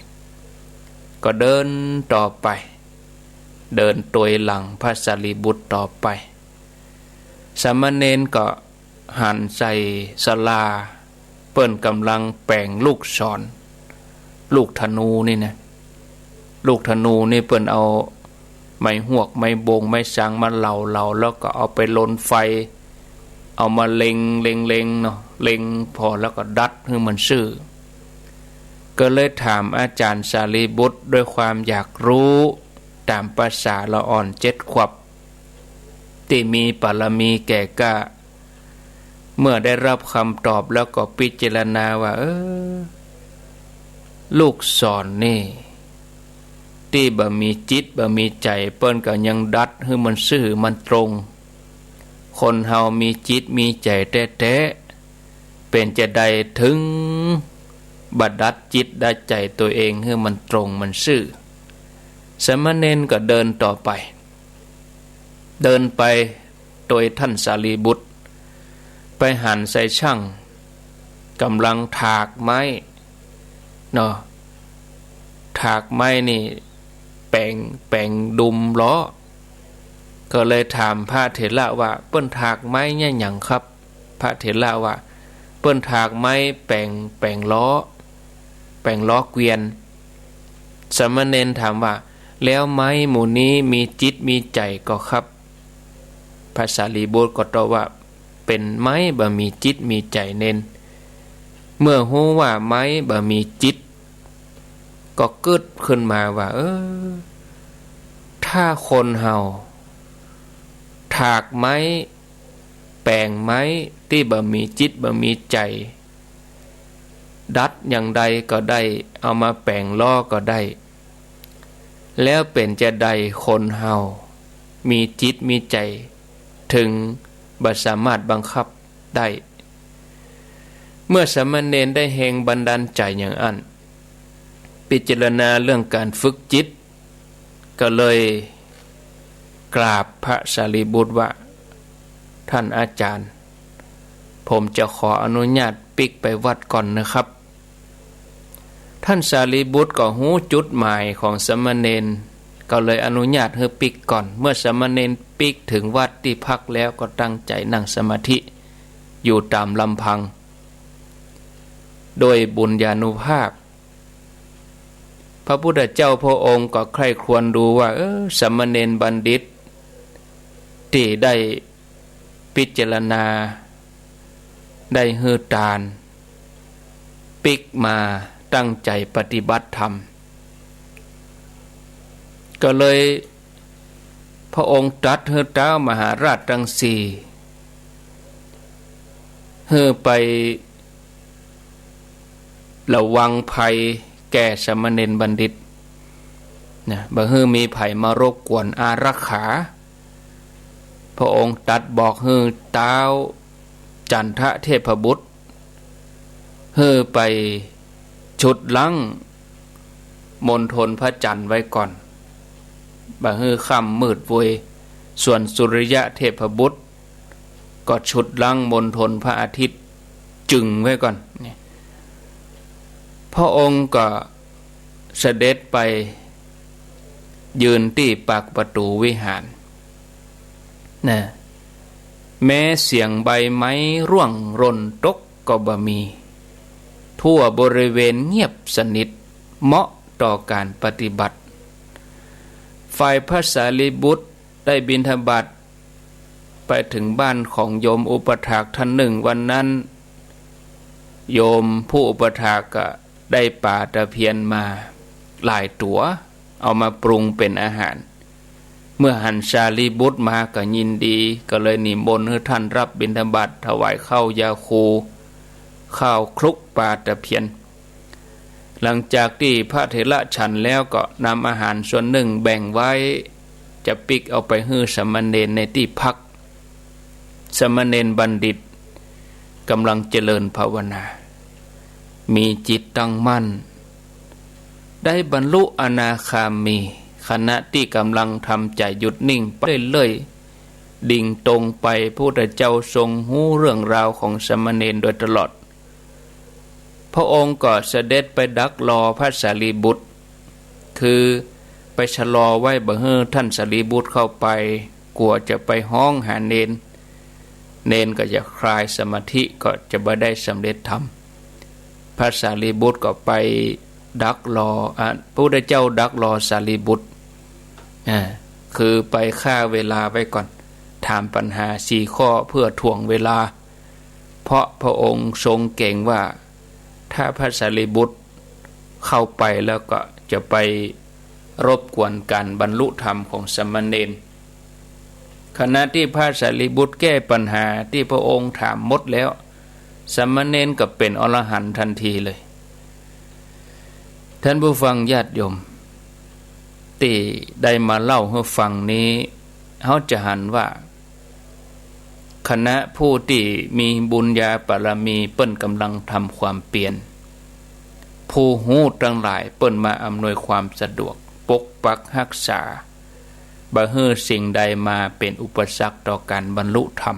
ก็เดินต่อไป เดินตวยหลังพระสารีบุตรต่อไป สามเณรก็หันใส่ศาลา เปิ้นก่ำลังแป๋งลูกศร ลูกธนูนี่นะ ลูกธนูนี่เปิ้นเอาไม้ฮวก ไม้บง ไม้ซางมาเหลาๆ แล้วก็เอาไปลนไฟ เอามาเล็ง เล็งๆ เนาะ เล็งผ่อแล้วก็ดัดหื้อมันซื่อ ก็เลยถามอาจ๋ารย์สารีบุตรด้วยความอยากฮู้ต๋ามประสาละอ่อนเจ็ดขวบ ตี้มีบารมีแก่กล้า เมื่อได้ฮับกำตอบแล้วก็พิจารณาว่า เออ ลูกศรนี่ ตี้บ่มีจิตบ่มีใจ๋ เปิ้นก็ยังดัดหื้อมันซื่อมันตรง คนเฮามีจิตมีใจ๋แต๊ๆ เป๋นจาใดเถิงบ่ดัดจิตดัดใจ๋ตั๋วเองหื้อมันตรงมันซื่อ สามเณรก็เดินต่อไป เดินไปตวยท่านสารีบุตร ไปหันใส่ช่างก่ำลังถากไม้เนาะ ถากไม้นี่แป๋ง แป๋งดุมล้อ ก็เลยถามพระเถระว่า เปิ้นถากไม้เนี่ยหยังครับ พระเถระว่า เปิ้นถากไม้แป๋ง แป๋งล้อ แป๋งล้อเกวียน สามเณรถามว่า แล้วไม้หมู่นี้มีจิตมีใจ๋ก่อครับ พระสารีบุตรก็ตอบว่า เป๋นไม้บ่มีจิตมีใจ๋เน่น เมื่อฮู้ว่าไม้บ่มีจิต ก็กึ๊ดขึ้นมาว่า เออ ถ้าคนเฮาถากไม้ แป๋งไม้ตี้บ่มีจิตบ่มีใจ๋ ดัดอย่างใดก็ได้ เอามาแป๋งล้อก็ได้ แล้วเป๋นจาใดคนเฮามีจิตมีใจ๋เถิงบ่สามารถบังคับได้ เมื่อสามเณรได้แฮงบันดาลใจ๋อย่างอั้น พิจารณาเรื่องก๋านฝึกจิต ก็เลยกราบพระสารีบุตรว่า ท่านอาจ๋ารย์ ผมจะขออนุญาตปิ๊กไปวัดก่อนนะครับ ท่านสารีบุตรก็ฮู้จุดหมายของสามเณร ก็เลยอนุญาตหื้อปิ๊กก่อน เมื่อสามเณรปิ๊กเถิงวัดตี้พักแล้วก็ตั้งใจ๋นั่งสมาธิอยู่ต๋ามลำพัง โดยบุญญานุภาพ พระพุทธเจ้าพระองค์ก็ใคร่ครวญดูว่า เออ สามเณรบัณฑิตตี้ได้พิจารณา ได้หื้อตาน ปิ๊กมาตั้งใจ๋ปฏิบัติธรรม ก็เลยพระองค์ตรัสหื้อต๊าวมหาราชตังสี่ หื้อไประวังภัยแก่สามเณรบัณฑิตนะ บ่หื้อมีใผมารบกวน อารักขา พระองค์ตรัสบอกหื้อต๊าวจันทะเทพบุตร หื้อไปชุดรั้งมณฑลพระจันทร์ไว้ก่อน บ่หื้อค่ำมืดเวย ส่วนสุริยะเทพบุตรก็ชุดรั้งมณฑลพระอาทิตย์จึงไว้ก่อน นี่ พระองค์ก็เสด็จไปยืนตี้ปากประตู๋วิหาร นะ แม้เสียงใบไม้ร่วงหล่นตกก็บ่มี ทั่วบริเวณเงียบสนิท เหมาะต่อก๋านปฏิบัติ ฝ่ายพระสารีบุตรได้บิณฑบาตไปเถิงบ้านของโยมอุปัฏฐากท่านนึ่ง วันนั้น โยมผู้อุปัฏฐากก็ได้ป๋าตะเพียนมา หลายตั๋ว เอามาปรุงเป๋นอาหาร เมื่อหันสารีบุตรมาก็ยินดี ก็เลยนิมนต์หื้อต้านฮับบิณฑบาต ถวายข้าวยาคู ข้าวคลุกปลาตะเพียน หลังจากตี้พระเถระฉันแล้วก็นำอาหารส่วนนึ่งแบ่งไว้ จะปิ๊กเอาไปหื้อสามเณรในตี้พัก สามเณรบัณฑิตก่ำลังเจริญภาวนา มีจิตตั้งมั่น ได้บรรลุอนาคามี ขณะตี้ก่ำลังทำใจ๋หยุดนิ่งไปเรื่อยๆ ดิ่งตรงไป พระพุทธเจ้าทรงฮู้เรื่องราวของสามเณรโดยตลอด พระองค์ก็เสด็จไปดักรอพระสารีบุตร คือไปชะลอไว้บ่หื้อต้านสารีบุตรเข้าไป กั๋วจะไปฮ้องหาเณร เณรก็จะคลายสมาธิ ก็จะบ่ได้สำเร็จธรรม พระสารีบุตรก็ไปดักรอ อ่ะ พระพุทธเจ้าดักรอสารีบุตร อ่า คือไปฆ่าเวลาไว้ก่อน ถามปัญหาสี่ข้อเพื่อถ่วงเวลา เพราะพระองค์ทรงเก๋งว่า ถ้าพระสารีบุตรเข้าไปแล้วก็จะไปรบกวนการบรรลุธรรมของสามเณร ขณะตี้พระสารีบุตรแก้ปัญหาตี้พระองค์ถามหมดแล้ว สามเณรก็เป๋นอรหันต์ตันทีเลย ต้านผู้ฟังญาติโยม ตี้ได้มาเล่าหื้อฟังนี้ เฮาจะหันว่า ขณะผู้ตี้มีบุญญาบารมีเปิ้นก่ำลังทำความเปียร ผู้ฮู้ตังหลายเปิ้นมาอำนวยความสะดวก ปกปักฮักษา บ่หื้อสิ่งใดมาเป๋นอุปสรรคต่อการบรรลุธรรม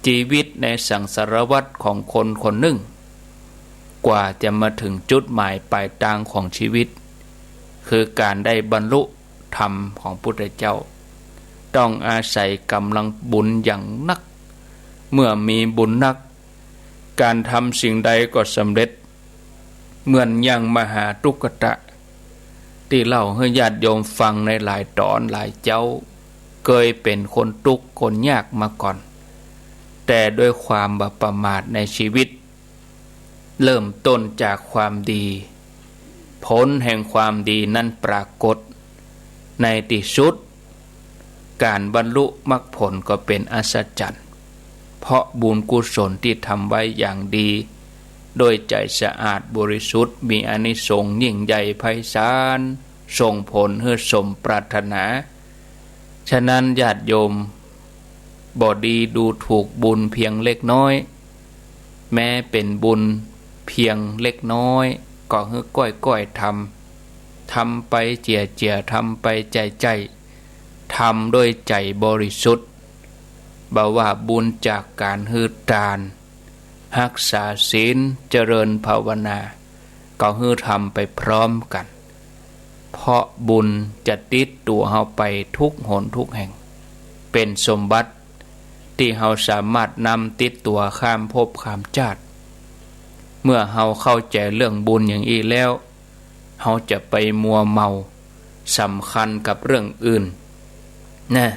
จีวิตในสังสารวัฏของคนคนนึ่ง กว่าจะมาเถิงจุดหมายป๋ายตางของจีวิต คือการได้บรรลุธรรมของพุทธเจ้า ต้องอาศัยก๋ำลังบุญอย่างนัก เมื่อมีบุญนัก การทำสิ่งใดก็สำเร็จ เหมือนอย่างมหาตุ๊กตะ ตี้เล่าหื้อญาติโยมฟังในหลายต๋อนหลายเจ๊า เกยเป๋นคนตุ๊กข์คนยากมาก่อน แต่ด้วยความบ่ประมาทในจีวิต เริ่มต้นจากความดี ผลแห่งความดีนั้นปรากฏ ในตี้สุด การบรรลุมรรคผลก็เป๋นอัศจรรย์ เพราะบุญกุศลตี้ทำไว้อย่างดี ด้วยใจ๋สะอาดบริสุทธิ์ มีอานิสงส์ยิ่งใหญ่ไพศาล ส่งผลหื้อสมปรารถนา ฉะนั้นญาติโยม บ่ดีดูถูกบุญเพียงเล็กน้อย แม้เป๋นบุญเพียงเล็กน้อย ก็หื้อก้อยๆ ทำ ทำไปเจียๆ ทำไปใจ๋ๆ ทำด้วยใจ๋บริสุทธิ์ บ่ว่าบุญจากการหื้อตาน ฮักษาศีล เจริญภาวนา ก็หื้อทำไปพร้อมกั๋น เพราะบุญจะติดตั๋วเฮาไปทุกหนทุกแห่ง เป๋นสมบัติตี้เฮาสามารถนำติดตั๋วข้ามภพข้ามจาติ เมื่อเฮาเข้าใจ๋เรื่องบุญอย่างอี้แล้ว เฮาจะไปมัวเมาสำคัญกับเรื่องอื่น นะ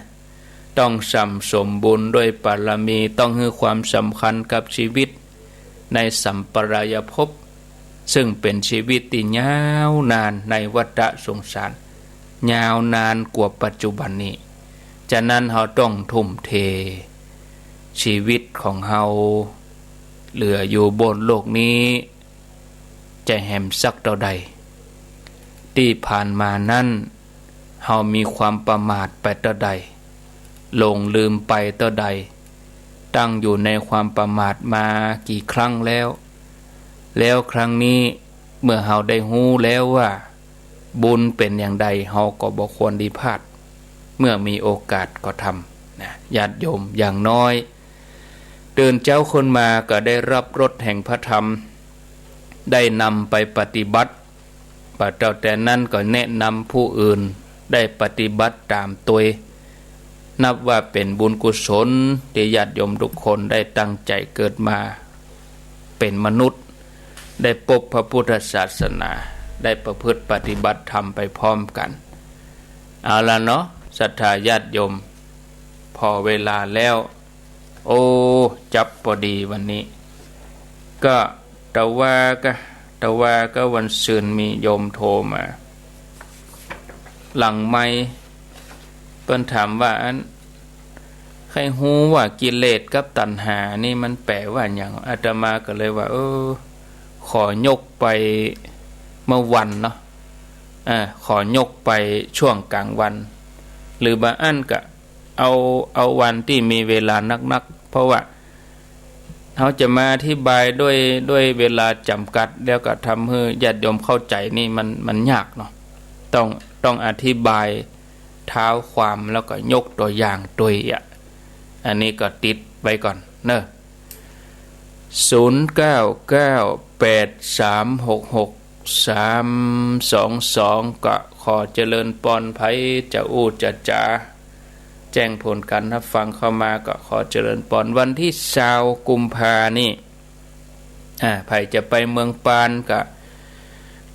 ต้องสั่งสมบุญด้วยบารมี ต้องหื้อความสำคัญกับจีวิตในสัมปรายภพ ซึ่งเป๋นจีวิตตี้ยาวนานในวัฏสงสาร ยาวนานกว่าปัจจุบันนี้ ฉะนั้นเฮาต้องทุ่มเทจีวิตของเฮา เหลืออยู่บนโลกนี้ จะแหมสักเต้าใด ตี้ผ่านมานั้น เฮามีความประมาทไปเต้าใด หลงลืมไปเต้าใด ตั้งอยู่ในความประมาทมากี่ครั้งแล้ว แล้วครั้งนี้เมื่อเฮาได้ฮู้แล้วว่าบุญเป๋นอย่างใด เฮาก็บ่ควรดีพลาด เมื่อมีโอกาสก็ทำ นะ ญาติโยม อย่างน้อย ตื่นเจ๊าขึ้นมาก็ได้ฮับรสแห่งพระธรรม ได้นำไปปฏิบัติ บ่าเต้าแต่นั้นก็แนะนำผู้อื่นได้ปฏิบัติต๋ามตวย นับว่าเป๋นบุญกุศลตี้ญาติโยมทุกคนได้ตั้งใจ๋เกิดมาเป๋นมนุษย์ ได้ปบพระพุทธศาสนา ได้ประพฤติปฏิบัติธรรมไปพร้อมกั๋น เอาละเนาะ ศรัทธาญาติโยม ผ่อเวลาแล้ว โอ้ จับปอดีวันนี้ ก็แต่ว่าก็ แต่ว่าก็วันซืนมีโยมโทรมา หลังไมค์ เปิ้นถามว่า อัน ใค่ฮู้ว่ากิเลสกับตัณหานี่มันแป๋ว่าหยัง อาตมาก็เลยว่า เออ ขอยกไปเมื่อวันเนาะ อ่า ขอยกไปช่วงกลางวัน หรือบ่อั้นก็เอา เอาวันตี้มีเวลานักๆ เพราะว่า เฮาจะมาอธิบายด้วย ด้วยเวลาจ๋ำกัด แล้วก็ทำหื้อญาติโยมเข้าใจ๋นี่มัน มันยากเนาะ ต้อง ต้องอธิบายเท้าความแล้วก็ยกตั๋วอย่างตวยอะ อันนี้ก็ติดไว้ก่อนเนาะ ศูนย์เก้าเก้าแปดสามหกหกสามสองสอง ก็ขอเจริญปอน ใผจะอู้จะจ๋า แจ้งผลการฮับฟังเข้ามาก็ขอเจริญปอน วันตี้ซาวกุมภานี่ อ่า ใผจะไปเมืองปานก็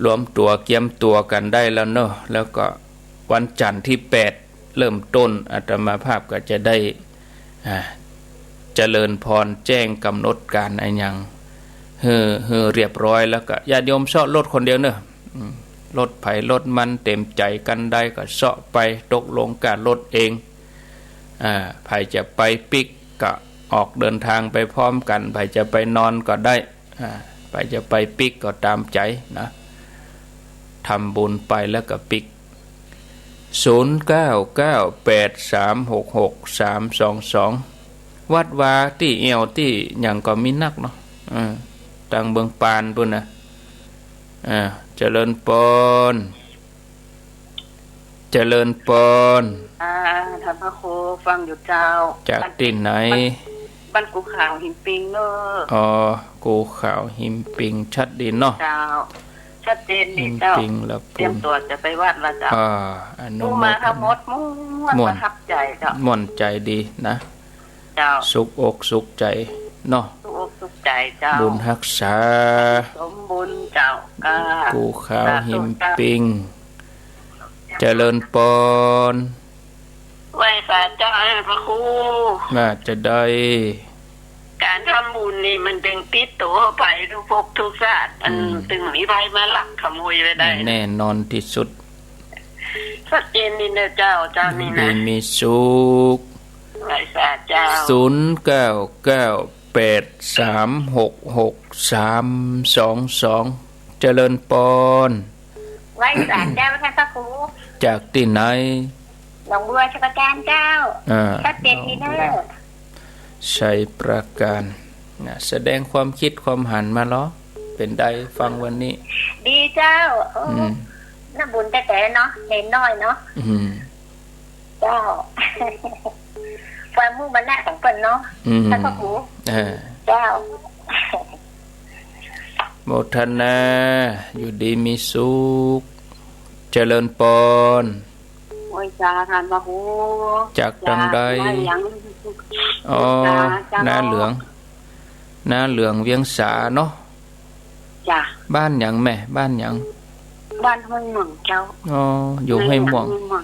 รวมตั๋วเกียมตั๋วกั๋นได้แล้วเนาะ แล้วก็วันจันทร์ตี้แปดเริ่มต้น อาตมาภาพก็จะได้ อ่า เจริญปอนแจ้งก๋ำหนดก๋านอะหยังหื้อ หื้อเรียบร้อย แล้วก็ญาติโยมเซาะรถคนเดียวเนาะ อืม รถใผรถมัน เต๋มใจ๋กั๋นได้ก็เซาะไป ตกลงก้ารถเอง อ่า ใผจะไปปิ๊กก็ออกเดินทางไปพร้อมกั๋น ใผจะไปนอนก็ได้ อ่า ใผจะไปปิ๊กก็ต๋ามใจ๋นะ ทำบุญไปแล้วก็ปิ๊ก ศูนย์เก้าเก้าแปดสามหกหกสามสองสอง วัดวาตี้แอ่วตี้หยังก็มีนักเนาะ อ่า ตางเมืองปานปู้นนะ อ่า เจริญปอน เจริญปอน อ่า ต้านพระครูฟังอยู่เจ้า จากตี้ไหน บ้าน บ้านกูขาวหินปิงเนาะ อ๋อ กูขาวหินปิง ชัดดีเนาะ เจ้า ชัดเจนดีเจ้า หินปิงละปูน เตรียมตั๋วจะไปวัดละเจ้า อ่า อนุโมทนา อู้มาทั้งหมดม่วน ม่วน ประทับใจ๋เจ้า ม่วนใจ๋ดีนะ เจ้า สุขอกสุขใจ๋เนาะ สุขอกสุขใจ๋เจ้า บุญฮักษา สมบุญเจ้า อ่า กูขาวหินปิง สาธุเจ้า เจริญปอน ไหว้สาเจ้าต้านพระครู ว่าจะได้ ก๋านทำบุญนี่มันเป๋นติดตั๋วไปทุกภพทุกชาติ อัน อืม ตึงมีภัยมาลักขโมยไปได้ แน่นอนตี้สุด ชัดเจนดีนะเจ้า เจ้านี่นะ ดีมีสุข ไหว้สาเจ้า ศูนย์เก้าเก้าแปดสามหกหกสามสองสอง เจริญปอน ไหว้สาเจ้าต้านพระครู จากตี้ไหน หนองบัวชัยปราการเจ้า อ่า ชัดเจนดีเนาะ ชัยปราการ นะ แสดงความคิดความหันมาลอ เป๋นใดฟังวันนี้ ดีเจ้า โอ้ อืม น่าบุญแต๊ๆ เนาะ เณรน้อยเนาะ อืม เจ้า ความมุ่งมั่นของเปิ้นเนาะ อืม ต้านพระครู เออ เจ้า โมทนา อยู่ดีมีสุข เจริญปอน ไหว้สาต้านพระครู จากตางใด จากนาเหลือง อ๋อ เจ้า นาเหลือง นาเหลืองเวียงสาเนาะ จ้ะ บ้านหยังแม่ บ้านหยัง บ้านห้วยม่วงเจ้า อ๋อ อยู่ห้วยม่วง ห้วยม่วง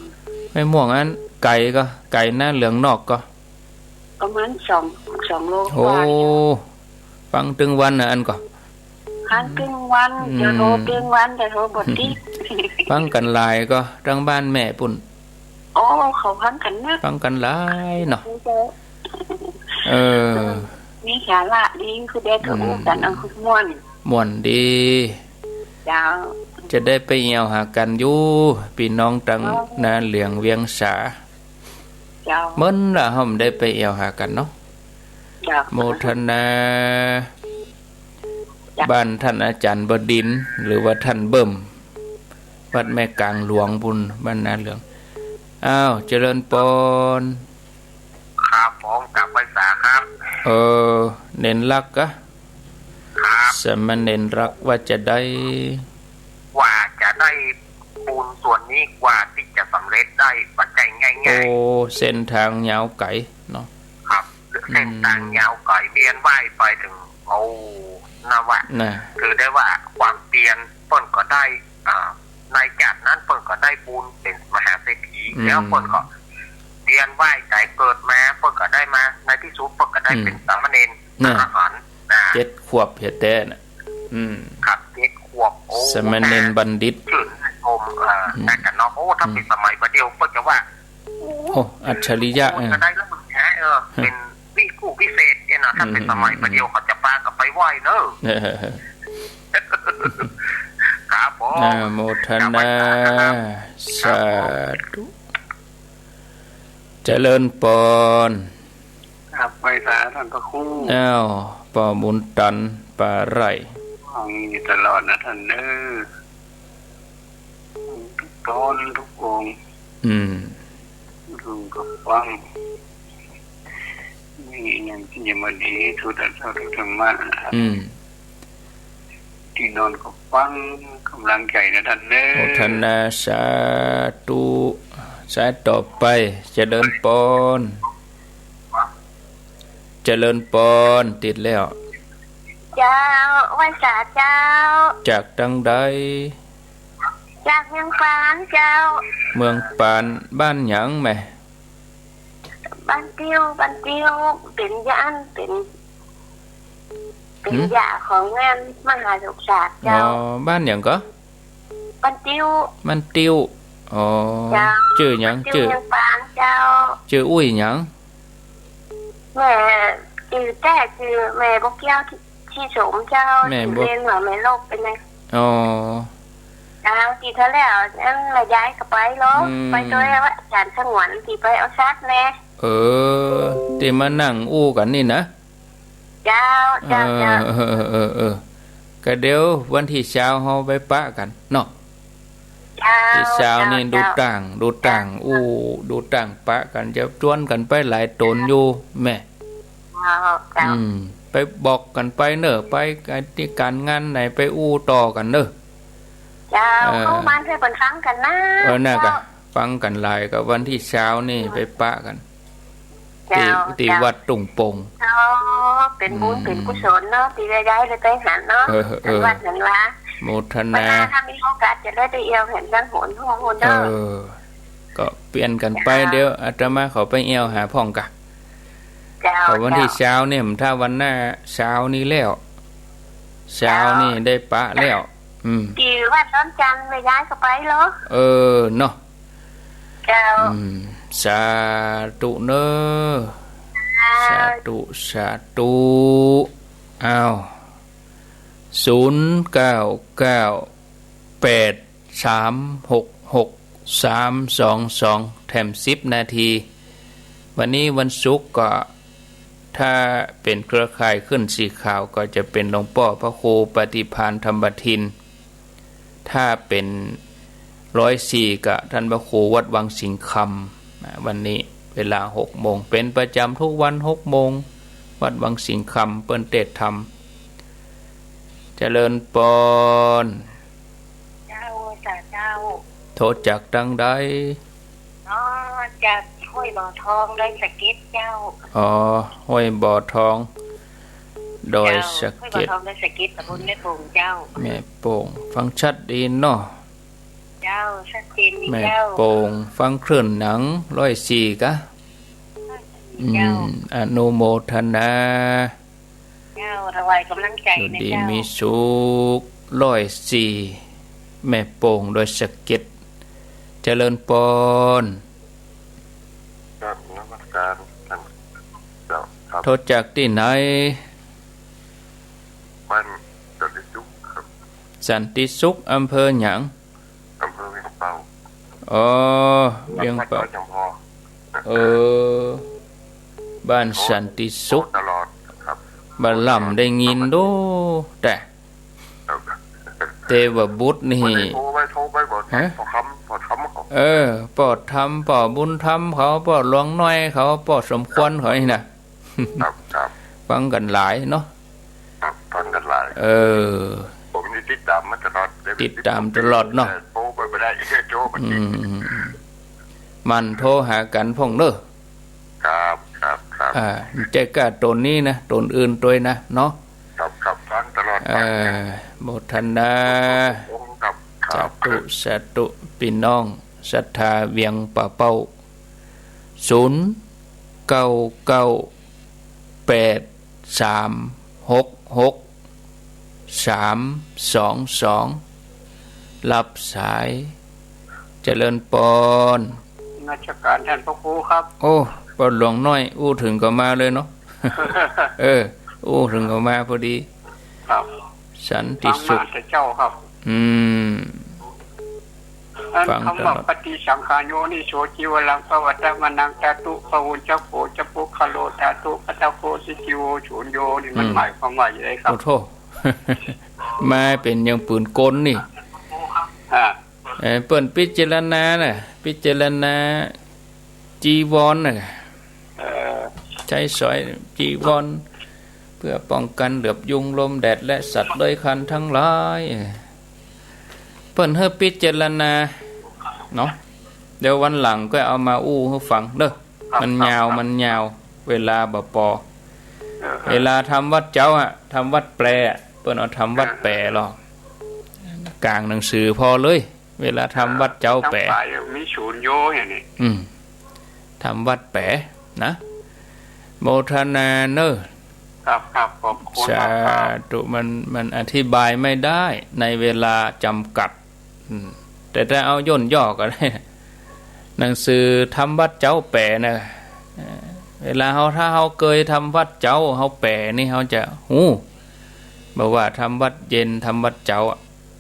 ห้วยม่วงอันไก๋ก่อ ไก๋นาเหลืองนอกก่อ ประมาณสอง สองโล โอ้ กว่า ฟังตึงวันนะอันก่อ ฟังตึงวัน อืม จะโทรตึงวัน จะโทรบ่ติด ฟังกั๋นหลายก่อ ตางบ้านแม่ปุ้น โอ้ เขาฟังกั๋นนัก ฟังกั๋นหลายเนาะ เออ มีสาระดี คือได้ก็อู้กั๋น อืม เอาม่วน ม่วนดี เจ้า จะได้ไปแอ่วหากั๋นอยู่ ปี้น้องตาง อ๋อ นาเหลืองเวียงสา เจ้า เมินละเฮาบ่ได้ไปแอ่วหากั๋นเนาะ เจ้า โมทนา จ้ะ บ้านต้านอาจ๋ารย์บดินทร์ หรือว่าต้านเบิ่ม วัดแม่กลางหลวงปุ้น บ้านนาเหลือง อ้าว เจริญปอน ครับผม กราบไหว้สาครับ เออ เณรลักษณ์กะ ครับ สามเณรลักษณ์ว่าจะได้ กว่าจะได้บุญส่วนนี้ กว่าตี้จะสำเร็จได้ บ่ใจ้ง่ายๆ โอ้ เส้นตางยาวไก๋เนาะ ครับ เส้นตางยาวไก๋ เวียนว่ายไปตึง โอ้ นะว่า นะ ถือได้ว่าความเพียรเปิ้นก็ได้ อ่า ในจาตินั้นเปิ้นก็ได้บุญเป๋นมหาเศรษฐี อืม แล้วเปิ้นก็เวียนว่ายต๋ายเกิดมา เปิ้นก็ได้มา ในตี้สุดเปิ้นก็ได้ อืม เป๋นสามเณร นะ อรหันต์ นะ เจ็ดขวบแต๊ๆ น่ะ อืม ครับ เจ็ดข สามเณรบัณฑิต ชื่นชม เอ่อ อืม นั่นกั๋นเนาะ โอ้ ถ้าเป๋นสมัยบ่าเดี่ยวก็จะว่า โอ้ อัจฉริยะ โอ้ เออ จะได้แล้วมึงนะ เออ เออ เป๋นวิผู้วิเศษเนี่ยนะ ถ้าเป๋น อืม สมัยบ่าเดี่ยวเขาจะปากั๋นไปไหว้เน่อ เออ ครับผม อนุโมทนา ครับ สาธุ เจริญปอน ครับ ไหว้สาท่านพระครู อ้าว ป้อบุญตัน ปาไร่ ฟังอยู่ตลอดนะท่านเด้อ ทุกตอนทุกองค์ อืม ลุงก็ฟัง นี่ยัง ยังมาดี ทุตตะ ทุตธรรมะ อืม ตี้นอนก็ฟัง ก๋ำลังใจ๋นะท่านเด้อ โมทนาสาธุ สายต่อไป เจริญปอน เจริญปอน ติดแล้ว เจ้า ไหว้สาเจ้า จากตังใด จากเมืองปานเจ้า เมืองปาน บ้านหยังแม่ บ้านติ้ว บ้านติ้ว เป๋นย่าน เป๋น เป๋น หืม ย่าของงานมหาสมศักดิ์ อ๋อ เจ้า บ้านหยังก่อ บ้านติ้ว บ้านติ้ว อ๋อ เจ้า จื้อหยัง บ้านติ้ว จื้อ เมืองปานเจ้า จื้ออุ้ยหยัง แม่จื้อแต๊จื้อแม่บ่เกี้ยว ชีสมเจ้า แม่บ่ จื้อเล่นว่าแม่ลกเป๋นไง อ๋อ เจ้า ตี้เท่าแล้วอันแม่ย้ายก็ไปลอ อืม ไปตวยอาจ๋ารย์สงวนตี้ไปเอาสัตว์แน่ เออ ตี้มานั่งอู้กั๋นนี่นะ เจ้า เจ้า เจ้า เออ เออ เออ เออ ก็เดี๋ยววันตี้ซาวเฮาไปปะกั๋นเนาะ เจ้า ตี้ซาวนี่ เจ้า ดูต่าง ดูต่าง เจ้า อู้ ดูต่างปะกั๋น จะจวนกั๋นไปหลายต๋นอยู่แม่ เจ้า เจ้า อืม ไปบอกกั๋นไปเน่อ ไปตี้ก๋านงานไหนไปอู้ต่อกั๋นเน่อ เจ้า เออ เข้ามาหื้อเปิ้นฟังกั๋นนะ เออ น่ะ เจ้า ก็ฟังกั๋นหลาย ก็วันตี้ซาวนี่ไปปะกั๋น เจ้า ตี้ ตี้ เจ้า วัดตุ่งโป่ง เจ้า เป๋นบุญ อืม เป๋นกุศลเนาะ ตี้ได้ ได้ ได้ไปหันเนาะ เออ เออ หันวัดหันวา โมทนา วันหน้าถ้ามีโอกาสจะได้ไปเอี่ยวหันจังหน โหนเนาะ เออ ก็เปลี่ยนกั๋นไป เจ้า เดี๋ยวอาตมาขอไปเอี่ยวหาพ่องกะ เจ้า ก็วันตี้ เจ้า ซาวนี่ ถ้าวันหน้าซาวนี่แล้ว ซาวนี่ เจ้า ได้ปะแล้ว อืม ตี้วัดดอนจันทน์แม่ย้ายก็ไปลอ เออ เนาะ เจ้า อืม สาธุเน่อ เจ้า สาธุ สาธุ อ้าว ศูนย์เก้าเก้าแปดสามหกหกสามสองสอง แถมสิบนาที วันนี้วันศุกร์ก็ ถ้าเป๋นเครือข่ายขึ้นสีขาวก็จะเป๋นหลวงป้อพระครูปฏิภาณธรรมทิน ถ้าเป๋นร้อยสี่ก็ท่านพระครูวัดวังสิงห์คำ นะ วันนี้เวลาหกโมง เป๋นประจ๋ำทุกวันหกโมง วัดวังสิงห์คำ เปิ้นเตสน์ธรรม เจริญปอน เจ้า สาเจ้า โทรจากตังใด อ๋อ จากห้วยบ่อทอง ดอยสะเก็ดเจ้า อ๋อ ห้วยบ่อทอง ดอยสะเก็ด เจ้า ห้วยบ่อทอง ดอยสะเก็ด ตำบลแม่โป่งเจ้า แม่โป่ง ฟังชัดดีเนาะ เจ้า ชัดเจนดีเจ้า แม่โป่ง ฟังคลื่นหนัง ร้อยสี่กะ เจ้า อืม อนุโมทนา เจ้า ถวายก๋ำลังใจ๋ อยู่ดี นะเจ้า มีสุข ร้อยสี่ แม่โป่ง ดอยสะเก็ด เจริญปอน ครับ นมัสการท่านเจ้าครับ โทรจากตี้ไหน บ้านสันติสุขครับ สันติสุข อำเภอหยัง อำเภอเวียงเป่า อ๋อ เวียงเป่า วัดดอยจำพอ เออ บ้านสันติสุข ตลอดครับ บ่าล่ำได้ยินดู แต่ ครับ เตวบุตรนี่ บ่ได้โทรไป โทรไปบ่ ฮะ ป้อคำ ป้อธรรมเขา เออ ป้อธรรม ป้อบุญธรรมเขา ป้อหลวงน้อยเขา ป้อสมควรเขานี่นะ ครับ ครับ ฟังกั๋นหลายเนาะ ครับ ฟังกั๋นหลาย เออ ผมนี่ติดต๋ามมาตลอด ติดต๋ามตลอดเนาะ โทรไปบ่ได้ โทรไป อืม หมั่นโทรหากั๋นพ่องเน่อ ครับ ครับ ครับ อ่า บ่ใจ้ก้าต๋นนี้นะ ต๋นอื่นตวยนะเนาะ ครับ ครับ ฟังตลอด เออ ฟัง โมทนา ครับ ครับ สาธุ สาธุ ปี้น้องศรัทธาเวียงป่าเป้า ศูนย์เก้าเก้าแปดสามหกหกสามสองสอง รับสาย เจริญปอน นมัสการต้านพระครูครับ โอ้ ปอนหลวงน้อย อู้เถิงก็มาเลยเนาะ เออ อู้เถิงก็มาพอดี ครับ สันติสุข ฟังมาแต่เจ๊าครับ อืม อัน ฟังตลอด กำว่า ปฏิสังขาโยนิโส จิวรัง ปวัตตมนัง จาตุ ปะหุญจะโข จะ ปุคคโล จาตุ ปัตตโค สิจิโว สุญโญ นี่มัน อืม หมายความว่าอย่างไรครับ โอ้โธ่ มาเป๋นอย่างปืนกลนี่ อ่า เอ่อ เปิ้นพิจารณาน่ะ พิจารณาจีวรน่ะ เอ่อ ใจ๊สอยจีวร เปื้อป้องกั๋นเหลือบยุงลมแดดและสัตว์เลื้อยคลานตังหลาย เปิ้นหื้อพิจารณาเนาะ เดี๋ยววันหลังก็เอามาอู้หื้อฟังเน่อ ครับ มันยาว ครับ มันยาว เวลาบ่ปอ เออ เวลาทำวัตรเจ๊าอะ ทำวัตรแป๋อะ เปิ้นเอาทำวัตรแป๋ลอ ก๋างหนังสือผ่อเลย เวลาทำวัตรเจ๊าแป๋ เออ เจ๊าแป๋มีสุญโญอย่างนี้ อืม ทำวัตรแป๋นะ โมทนาเน่อ ครับ ครับ ขอบคุณมากครับ สาธุ มัน มันอธิบายไม่ได้ในเวลาจำกัด อืม แต่ถ้าเอาย่นย่อก็ได้ หนังสือทำวัตรเจ๊าแป๋น่ะ เอ่อ เวลาเฮา ถ้าเฮาเกยทำวัตรเจ๊า เฮาแป๋นี่เฮาจะฮู้ บ่ว่าทำวัตรเย็น ทำวัตรเจ๊าอะ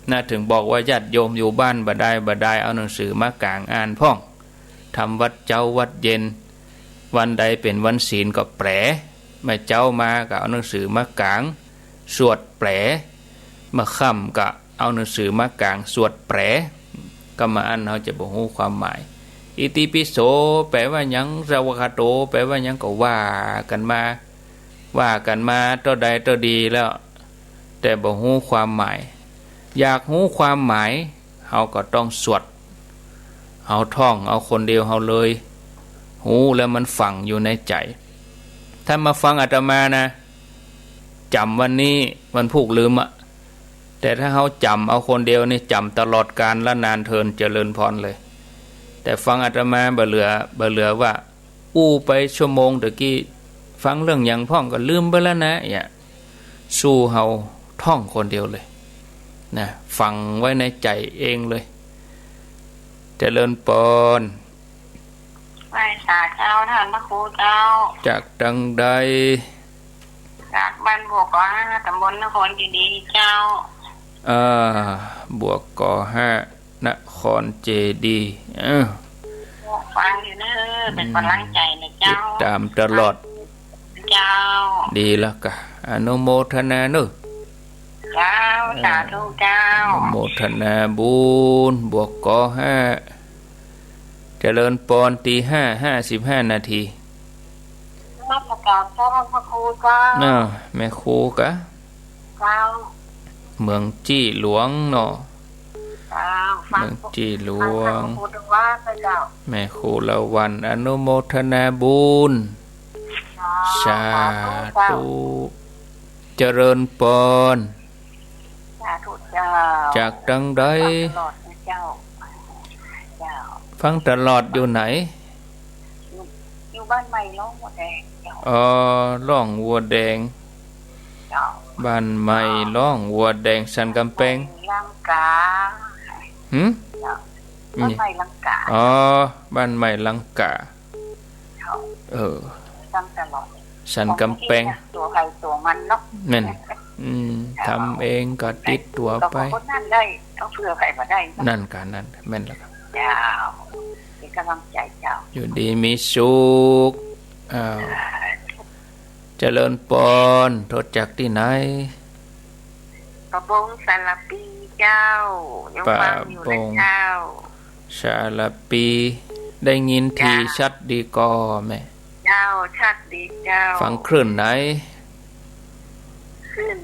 น่ะ เถิงบอกว่าญาติโยมอยู่บ้านบ่ดาย บ่ดาย เอาหนังสือมาก๋างอ่านพ่อง ทำวัตรเจ๊าวัตรเย็น วันใดเป๋นวันศีลก็แป๋ เมื่อเจ๊ามาก็เอาหนังสือมาก๋าง สวดแป๋ เมื่อค่ำก็เอาหนังสือมาก๋าง สวดแป๋ กำบ่อั้นเฮาจะบ่ฮู้ความหมาย อิติปิโสแป๋ว่าหยัง สะวะคะโตแป๋ว่าหยัง ก็ว่ากั๋นมา ว่ากั๋นมาเต้าใดเต้าดีแล้ว แต่บ่ฮู้ความหมาย อยากฮู้ความหมาย เฮาก็ต้องสวด เฮาท่องเอาคนเดียวเฮาเลย ฮู้แล้วมันฝังอยู่ในใจ๋ ถ้ามาฟังอาตมานะ จ๋ำวันนี้ วันพูกลืมอะ แต่ถ้าเฮาจ๋ำเอาคนเดียวนี่ จ๋ำตลอดกาลละนานเทิน เจริญพรเลย แต่ฟังอาตมาบ่เหลือ บ่เหลือว่า อู้ไปชั่วโมงตะกี้ ฟังเรื่องหยังพ่องก็ลืมไปแล้วนะ เนี่ย สู้เฮาท่องคนเดียวเลยนะ ฝังไว้ในใจ๋เองเลย เจริญปอน ไหว้สาเจ้าต้านพระครูเจ้า จากตังใด จากบ้านบวกกอห้า ต๋ำบลนครเจดีย์เจ้า อ่า บวกกอห้า นครเจดีย์ เอ้อ ฟังอยู่เน่อ เป๋นก๋ำลังใจ๋นะเจ้า ติดต๋ามตลอด เจ้า ดีแล้วกะ อนุโมทนาเน่อ เจ้า เออ สาธุเจ้า อนุโมทนาบุญ บวกกอห้า เจริญปอน ตีห้าห้าสิบห้านาที นมัสการเจ้าพระครูเจ้า น่ะ แม่ครูกะ เจ้า เมืองจี้หลวงเนาะ เจ้า ฟัง เมืองจี้หลวง ฟังพระครูทุกวันเลยเจ้า แม่ครูละวัน อนุโมทนาบุญ เจ้า สาธุ สาธุเจ้า เจริญปอน สาธุเจ้า จากตังใด ฟังตลอดนะเจ้า เจ้า ฟังตลอด อยู่ไหน อยู่ อยู่บ้านใหม่ร่องวัวแดงเจ้า อ๋อ ร่องวัวแดง เจ้า บ้านใหม่ร่องวัวแดง สันก๋ำแปง ลังกา หึ เจ้า บ้านใหม่ลังกา อ๋อ บ้านใหม่ลังกา เจ้า เออ ตั้งตลอด สันก๋ำแปง ของตัวใครตัวมันเนาะ แม่น อืม เจ้า ทำเองก็ติดตั๋วไป ก็บอกคนนั้นได้ เอาเผื่อใครมาได้ นั่นกะ นั่น แม่นแล้วครับ เจ้า เป๋นก๋ำลังใจ๋เจ้า อยู่ดีมีสุข อ้าว เจริญปอน โทรจากตี้ไหน ปะบงสารปีเจ้า ยังฟังอยู่นะเจ้า ปะบงสารปี ได้ยินที เจ้า ชัดดีก่อแม่ เจ้า ชัดดีเจ้า ฟังคลื่นไหน คลื่น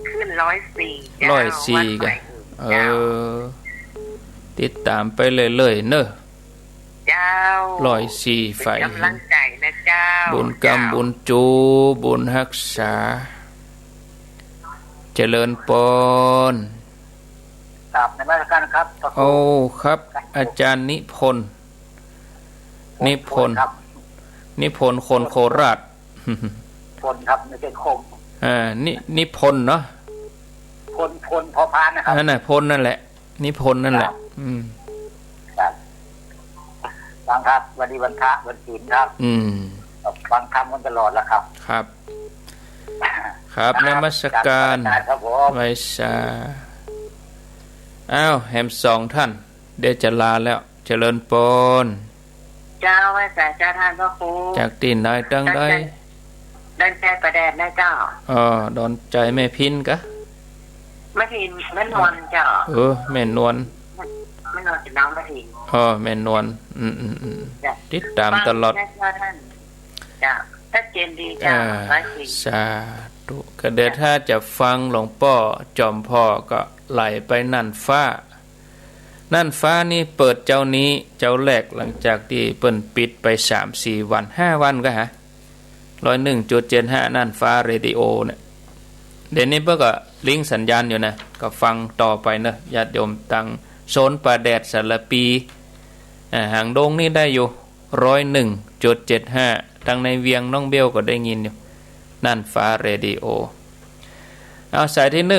คลื่นร้อยสี่เจ้า ร้อยสี่ วัดใหม่ กะ เจ้า เออ ติดต๋ามไปเรื่อยๆ เน่อ เจ้า ร้อยสี่ เป๋นก๋ำลังใจ๋นะเจ้า บุญกำ เจ้า บุญจู บุญฮักษา เจริญปอน กราบนมัสการครับ พระครู โอ้ ครับ ครับ อาจ๋ารย์นิพนธ์ นิพนธ์ ครับ นิพนธ์คนโคราช พลครับ ไม่ใช่คม อ่า นิ นิพนธ์เนาะ พล พล พอพานนะครับ นั่นน่ะ พลนั่นแหละ นิพนธ์นั่นแหละ ครับ อืม ครับ ฟังครับ วันนี้วันพระ วันศีลครับ อืม ฟังธรรมกันตลอดแล้วครับ ครับ ครับ ครับ นมัสการ ครับผม ไหว้สา อ้าว แหมสองท่าน เดี๋ยวจะลาแล้ว เจริญปอน เจ้า ไหว้สาเจ้าต้านพระครู จากตี้ไหนตังใด ดอนชัย ดอนชัยป่าแดดนะเจ้า อ๋อ ดอนชัยแม่พินกะ แม่พิน แม่นวลเจ้า เออ แม่นวล แม่นวลเป็นน้องแม่พิน อ๋อ แม่นวล อืม อืม อืม จ้ะ ติดต๋ามตลอด ฟังนะเจ้าต้าน จ้ะ ชัดเจนดีเจ้า อ่า ร้อยสี่ สาธุ ก็เดี๋ยว จ้ะ ถ้าจะฟังหลวงป้อจอมผ่อก็ไหลไปน่านฟ้า น่านฟ้านี่เปิดเจ๊านี้เจ๊าแรก หลังจากตี้เปิ้นปิดไปสามสี่วัน ห้าวันกะหา ร้อยหนึ่งจุดเจ็ดห้า น่านฟ้าเรดิโอเนี่ย เดี๋ยวนี้เปิ้นก็ลิงก์สัญญาณอยู่นะ ก็ฟังต่อไปเนอะ ญาติโยมตังโซนป่าแดดสารภี อ่า หางดงนี่ได้อยู่ ร้อยหนึ่งจุดเจ็ดห้า ตังในเวียงน้องเบ้วก็ได้ยินอยู่ น่านฟ้าเรดิโอ เอาสายตี้